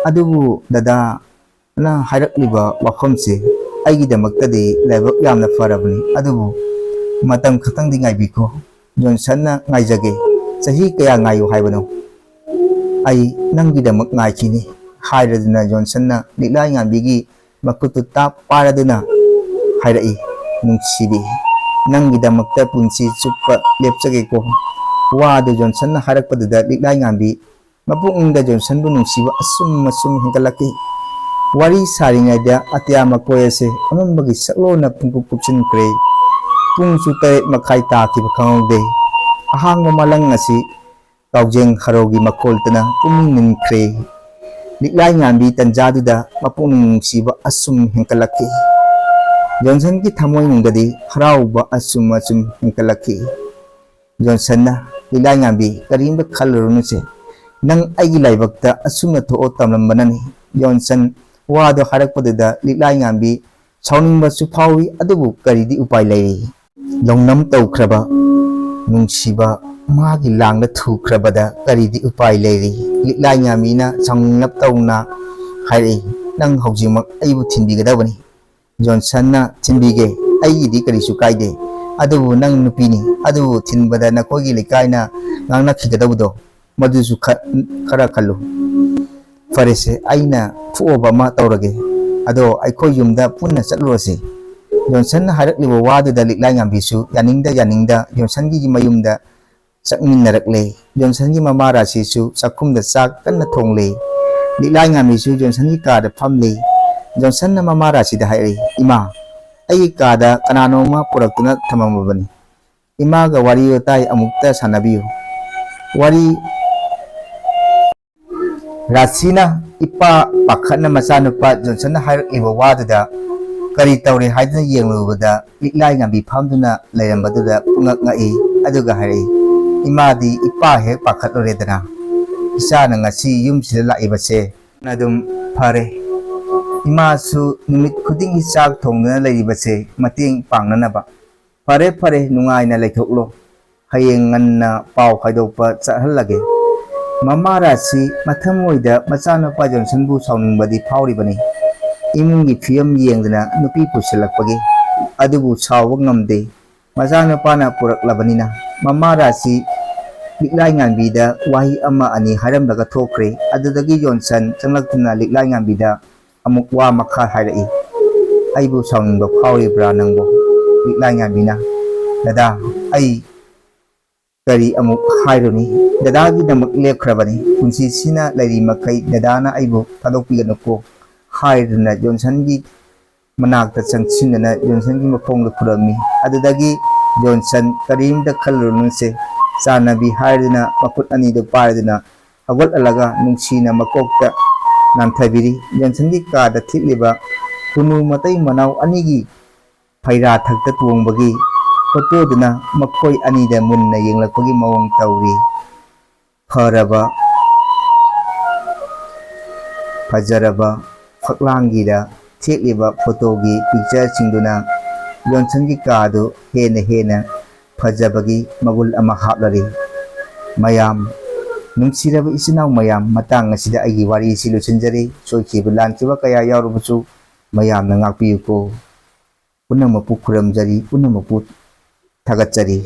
ꯑꯗꯨꯕꯨ ꯗꯗꯥꯅ ꯍꯥꯏꯔꯛꯂꯤꯕ ꯋꯥꯐꯝꯁꯦ ꯑꯩꯒꯤꯗꯃꯛꯇꯗꯤ ꯂꯥꯏꯕꯛ ꯌꯥꯝꯅ ꯐꯔꯕꯅꯤ, ꯑꯗꯨꯕꯨ ꯃꯇꯝ ꯈꯛꯇꯪꯗꯤ ꯉꯥꯏꯕꯤꯈꯣ꯫" ꯖꯣꯟꯁꯟꯅ, "ꯉꯥꯏꯖꯒꯦ꯫ ꯆꯍꯤ ꯀꯌꯥ ꯉꯥꯏꯌꯨ ꯍꯥꯏꯕꯅꯣ? ꯑꯩ ꯅꯪꯒꯤꯗꯃꯛ ꯉꯥꯏꯈꯤꯅꯤ," ꯍꯥꯏꯔꯗꯨꯅ ꯖꯣꯟꯁꯟꯅ ꯂꯤꯛꯂꯥꯏꯉꯥꯝꯕꯤꯒꯤ ꯃꯈꯨꯠꯇꯨ ꯇꯥꯞ ꯄꯥꯏꯔꯗꯨꯅ ꯍꯥꯏꯔꯛꯏ, "ꯅꯨꯡꯁꯤꯕꯤ, ꯅꯪꯒꯤꯗꯃꯛꯇ ꯄꯨꯟꯁꯤ ꯆꯨꯞꯄ ꯂꯦꯞꯆꯒꯦꯀꯣ꯫" ꯋꯥꯗꯨ ꯖꯣꯟꯁꯟꯅ ꯍꯥꯏꯔꯛꯄꯗꯨꯗ ꯂꯤꯛꯂꯥꯏꯉꯥꯝꯕꯤ ꯃꯄꯨꯛꯅꯤꯡꯗ ꯖꯣꯟꯁꯟꯕꯨ ꯅꯨꯡꯁꯤꯕ ꯑꯁꯨꯝ ꯑꯁꯨꯝ ꯍꯦꯟꯒꯠꯂꯛꯈꯤ꯫ ꯋꯥꯔꯤ ꯁꯥꯔꯤꯉꯩꯗ ꯑꯇꯤꯌꯥ ꯃꯀꯣꯏ ꯑꯁꯤ ꯑꯃꯝꯕꯒꯤ ꯁꯛꯂꯣꯟꯅ ꯄꯨꯡꯀꯨꯞ ꯀꯨꯞꯁꯤꯟꯈ꯭ꯔꯦ꯫ ꯄꯨꯡꯁꯨ ꯇꯔꯦꯠ ꯃꯈꯥꯏ ꯇꯥꯈꯤꯕ ꯈꯪꯍꯧꯗꯦ꯫ ꯑꯍꯥꯡꯕ ꯃꯥꯂꯪ ꯑꯁꯤ ꯀꯥꯎꯖꯦꯡ ꯈꯔꯧꯒꯤ ꯃꯈꯣꯜꯇꯅ ꯄꯨꯛꯅꯤꯡ ꯅꯤꯟꯈ꯭ꯔꯦ꯫ ꯂꯤꯛꯂꯥꯏ ꯉꯥꯟꯕꯤ ꯇꯟꯖꯥꯗꯨꯗ ꯃꯄꯨꯛꯅꯤꯡ ꯅꯨꯡꯁꯤꯕ ꯑꯁꯨꯝ ꯍꯦꯟꯀꯠꯂꯛꯈꯤ꯫ ꯖꯣꯟꯁꯟꯒꯤ ꯊꯃꯣꯏꯅꯨꯡꯗꯗꯤ ꯍꯔꯥꯎꯕ ꯑꯁꯨꯝ ꯑꯁꯨꯝ ꯍꯦꯟꯀꯠꯂꯛꯈꯤ꯫ ꯖꯣꯟꯁꯟꯅ, "ꯂꯤꯛꯂꯥꯏ ꯉꯥꯟꯕꯤ, ꯀꯔꯤꯝꯇ ꯈꯜꯂꯨꯔꯅꯨꯁꯦ꯫ ꯅꯪ ꯑꯩꯒꯤ ꯂꯥꯏꯕꯛꯇ ꯑꯁꯨꯝꯅ ꯊꯣꯛꯑꯣ ꯇꯝꯂꯝꯕꯅꯅꯤ꯫" ꯖꯣꯟꯁꯟ ꯋꯥꯗꯣ ꯍꯥꯏꯔꯛꯄꯗꯨꯗ ꯂꯤꯛꯂꯥꯏ ꯉꯥꯟꯕꯤ ꯁꯥꯎꯅꯤꯡꯕꯁꯨ ꯐꯥꯎꯏ, ꯑꯗꯨꯕꯨ ꯀꯔꯤꯗꯤ ꯎꯄꯥꯏ ꯂꯩꯔꯤ? ꯂꯧꯅꯝ ꯇꯧꯈ꯭ꯔꯕ ꯅꯨꯡꯁꯤꯕ ꯃꯥꯒꯤ ꯂꯥꯡꯗ ꯊꯨꯈ꯭ꯔꯕꯗ ꯀꯔꯤꯗꯤ ꯎꯄꯥꯏ ꯂꯩꯔꯤ? ꯂꯤꯛꯂꯥꯏ ꯉꯥꯟꯕꯤꯅ ꯁꯥꯎꯅꯤꯡꯂꯞ ꯇꯧꯅ ꯍꯥꯏꯔꯛꯏ, "ꯅꯪ ꯍꯧꯖꯤꯛꯃꯛ ꯑꯩꯕꯨ ꯊꯤꯟꯕꯤꯒꯗꯕꯅꯤ꯫" ꯖꯣꯟꯁꯟꯅ, "ꯊꯤꯟꯕꯤꯒꯦ, ꯑꯩꯒꯤꯗꯤ ꯀꯔꯤꯁꯨ ꯀꯥꯏꯗꯦ꯫ ꯑꯗꯨꯕꯨ ꯅꯪ ꯅꯨꯄꯤꯅꯤ, ꯑꯗꯨꯕꯨ ꯊꯤꯟꯕꯗ ꯅꯈꯣꯏꯒꯤ ꯂꯩꯀꯥꯏꯅ ꯉꯥꯡꯅꯈꯤꯒꯗꯧꯕꯗꯣ, ꯃꯗꯨꯁꯨ ꯈ-, ꯈꯔ ꯈꯜꯂꯨ꯫" "ꯐꯔꯦꯁꯦ, ꯑꯩꯅ ꯊꯣꯛꯑꯕ ꯑꯃ ꯇꯧꯔꯒꯦ꯫ ꯑꯗꯣ ꯑꯩꯈꯣꯏ ꯌꯨꯝꯗ ꯄꯨꯟꯅ ꯆꯠꯂꯨꯔꯁꯤ꯫" ꯖꯣꯟꯁꯟꯅ ꯍꯥꯏꯔꯛꯂꯤꯕ ꯋꯥꯗꯨꯗ ꯂꯤꯛꯂꯥꯏ ꯉꯥꯟꯕꯤꯁꯨ ꯌꯥꯅꯤꯡꯗ ꯌꯥꯅꯤꯡꯗ ꯖꯣꯟꯁꯟꯒꯤ ꯃꯌꯨꯝꯗ ꯆꯪꯃꯤꯟꯅꯔꯛꯂꯦ꯫ ꯖꯣꯟꯁꯟꯒꯤ ꯃꯃꯥ ꯔꯥꯁꯤꯁꯨ ꯆꯥꯛꯈꯨꯝꯗ ꯆꯥꯛ ꯀꯟꯅ ꯊꯣꯡꯂꯤ꯫ ꯂꯤꯛꯂꯥꯏ ꯉꯥꯟꯕꯤꯁꯨ ꯖꯣꯟꯁꯟꯒꯤ ꯀꯥꯗ ꯐꯝꯂꯤ꯫ ꯖꯣꯟꯁꯟꯅ ꯃꯃꯥ ꯔꯥꯁꯤꯗ ꯍꯥꯏꯔꯛꯏ, "ꯏꯃꯥ, ꯑꯩꯒꯤ ꯀꯥꯗ ꯀꯅꯥꯅꯣꯝꯃ ꯄꯨꯔꯛꯇꯨꯅ ꯊꯝꯃꯝꯃꯕꯅꯤ꯫ ꯏꯃꯥꯒ ꯋꯥꯔꯤ ꯋꯥꯇꯥꯏ ꯑꯃꯨꯛꯇ ꯁꯥꯟꯅꯕꯤꯌꯨ꯫" ꯋꯥꯔꯤ ꯔꯥꯁꯤꯅ ꯏꯄꯥ ꯄꯥꯈꯠꯅ ꯃꯆꯥꯅꯨꯄꯥ ꯖꯣꯟꯁꯟꯅ ꯍꯥꯏꯔꯛꯂꯤꯕ ꯋꯥꯗꯨꯗ ꯀꯔꯤ ꯇꯧꯔꯤ ꯍꯥꯏꯗꯨꯅ ꯌꯦꯡꯂꯨꯕꯗ ꯂꯤꯛꯂꯥꯏ ꯉꯥꯟꯕꯤ ꯐꯝꯗꯨꯅ ꯂꯩꯔꯝꯕꯗꯨꯗ ꯄꯨꯡꯉꯛ ꯉꯛꯏ꯫ ꯑꯗꯨꯒ ꯍꯥꯏꯔꯛꯏ, "ꯏꯃꯥꯗꯤ ꯏꯄꯥ ꯍꯦꯛ ꯄꯥꯈꯠꯂꯨꯔꯦꯗꯅ꯫ ꯏꯆꯥꯅ ꯉꯁꯤ ꯌꯨꯝꯁꯤꯗ ꯂꯥꯛꯏꯕꯁꯦ ꯑꯗꯨꯝ ꯐꯔꯦ꯫ ꯏꯃꯥꯁꯨ ꯅꯨꯃꯤꯠ ꯈꯨꯗꯤꯡꯒꯤ ꯆꯥꯛ ꯊꯣꯡꯗꯨꯅ ꯂꯩꯔꯤꯕꯁꯦ ꯃꯇꯦꯡ ꯄꯥꯡꯅꯅꯕ꯫ ꯐꯔꯦ, ꯐꯔꯦ, ꯅꯨꯡꯉꯥꯏꯅ ꯂꯩꯊꯣꯛꯂꯣ꯫ ꯍꯌꯦꯡ ꯉꯟꯅ ꯄꯥꯎ ꯍꯥꯏꯗꯣꯛꯄ ꯆꯠꯍꯜꯂꯒꯦ꯫" ꯃꯃꯥ ꯔꯥꯁꯤ ꯃꯊꯃꯣꯏꯗ ꯃꯆꯥꯅꯨꯄꯥ ꯖꯣꯟꯁꯟꯕꯨ ꯁꯥꯎꯅꯤꯡꯕꯗꯤ ꯐꯥꯎꯔꯤꯕꯅꯤ꯫ ꯏꯃꯨꯡꯒꯤ ꯐꯤꯕꯝ ꯌꯦꯡꯗꯅ ꯅꯨꯄꯤ ꯄꯨꯁꯤꯜꯂꯛꯄꯒꯤ꯫ ꯑꯗꯨꯕꯨ ꯁꯥꯎꯕ ꯉꯝꯗꯦ꯫ ꯃꯆꯥꯅꯨꯄꯥꯅ ꯄꯨꯔꯛꯂꯕꯅꯤꯅ꯫ ꯃꯃꯥ ꯔꯥꯁꯤ ꯂꯤꯛꯂꯥꯏ ꯉꯥꯟꯕꯤꯗ ꯋꯥꯍꯩ ꯑꯃ ꯑꯅꯤ ꯍꯥꯏꯔꯝꯂꯒ ꯊꯣꯛꯈ꯭ꯔꯦ꯫ ꯑꯗꯨꯗꯒꯤ ꯖꯣꯟꯁꯟ ꯆꯪꯂꯛꯇꯨꯅ ꯂꯤꯛꯂꯥꯏ ꯉꯥꯟꯕꯤꯗ ꯑꯃꯨꯛ ꯋꯥ ꯃꯈꯥ ꯍꯥꯏꯔꯛꯏ, "ꯑꯩꯕꯨ ꯁꯥꯎꯅꯤꯡꯕ ꯐꯥꯎꯔꯤꯕ꯭ꯔꯥ ꯅꯪꯕꯨ?" ꯂꯤꯛꯂꯥꯏ ꯉꯥꯟꯕꯤꯅ, "ꯗꯗꯥ, ꯑꯩ ꯀꯔꯤ ꯑꯃꯨꯛ ꯍꯥꯏꯔꯨꯅꯤ? ꯗꯗꯥꯒꯤꯗꯃꯛ ꯂꯦꯞꯈ꯭ꯔꯕꯅꯤ꯫ ꯄꯨꯟꯁꯤꯁꯤꯅ ꯂꯩꯔꯤ ꯃꯈꯩ ꯗꯗꯥꯅ ꯑꯩꯕꯨ ꯊꯥꯗꯣꯛꯄꯤꯒꯅꯨꯀꯣ" ꯍꯥꯏꯗꯨꯅ ꯖꯣꯟꯁꯟꯒꯤ ꯃꯅꯥꯛꯇ ꯆꯪꯁꯤꯟꯗꯨꯅ ꯖꯣꯟꯁꯟꯒꯤ ꯃꯈꯣꯡꯗ ꯈꯨꯔꯝꯃꯤ꯫ ꯑꯗꯨꯗꯒꯤ ꯖꯣꯟꯁꯟ, "ꯀꯔꯤꯝꯇ ꯈꯜꯂꯨꯔꯅꯨꯁꯦ" ꯆꯥꯟꯅꯕꯤ ꯍꯥꯏꯗꯨꯅ ꯃꯈꯨꯠ ꯑꯅꯤꯗꯨ ꯄꯥꯏꯗꯨꯅ ꯍꯧꯒꯠꯍꯜꯂꯒ ꯅꯨꯡꯁꯤꯅ ꯃꯀꯣꯛꯇ ꯅꯥꯟꯊꯕꯤꯔꯤ꯫ ꯖꯣꯟꯁꯟꯒꯤ ꯀꯥꯗ ꯊꯦꯠꯂꯤꯕ ꯈꯨꯅꯨ ꯃꯇꯩ ꯃꯅꯥꯎ ꯑꯅꯤꯒꯤ ꯐꯩꯔꯥ ꯊꯛꯇ ꯇꯣꯡꯕꯒꯤ ꯐꯣꯇꯣꯗꯨꯅ ꯃꯈꯣꯏ ꯑꯅꯤꯗ ꯃꯨꯟꯅ ꯌꯦꯡꯂꯛꯄꯒꯤ ꯃꯑꯣꯡ ꯇꯧꯔꯤ꯫ ꯐꯔꯕ, ꯐꯖꯔꯕ ꯐꯛꯂꯥꯡꯒꯤꯗ ꯊꯦꯠꯂꯤꯕ ꯐꯣꯇꯣꯒꯤ ꯄꯤꯛꯆꯔꯁꯤꯡꯗꯨꯅ ꯖꯣꯟꯁꯟꯒꯤ ꯀꯥꯗꯨ ꯍꯦꯟꯅ ꯍꯦꯟꯅ ꯐꯖꯕꯒꯤ ꯃꯒꯨꯟ ꯑꯃ ꯍꯥꯞꯂꯔꯤ꯫ ꯃꯌꯥꯝ, ꯅꯨꯡꯁꯤꯔꯕ ꯏꯆꯤꯟ ꯏꯅꯥꯎ ꯃꯌꯥꯝ, ꯃꯇꯥꯡ ꯑꯁꯤꯗ ꯑꯩꯒꯤ ꯋꯥꯔꯤ ꯑꯁꯤ ꯂꯣꯏꯁꯤꯟꯖꯔꯤ꯫ ꯁꯣꯏꯈꯤꯕ ꯂꯥꯟꯈꯤꯕ ꯀꯌꯥ ꯌꯥꯎꯔꯕꯁꯨ ꯃꯌꯥꯝꯅ ꯉꯥꯛꯄꯤꯌꯨꯀꯣ꯫ ꯄꯨꯝꯅꯃꯛꯄꯨ ꯈꯨꯔꯨꯝꯖꯔꯤ, ꯄꯨꯝꯅꯃꯛꯄꯨ ꯊꯥꯒꯠꯆꯔꯤ꯫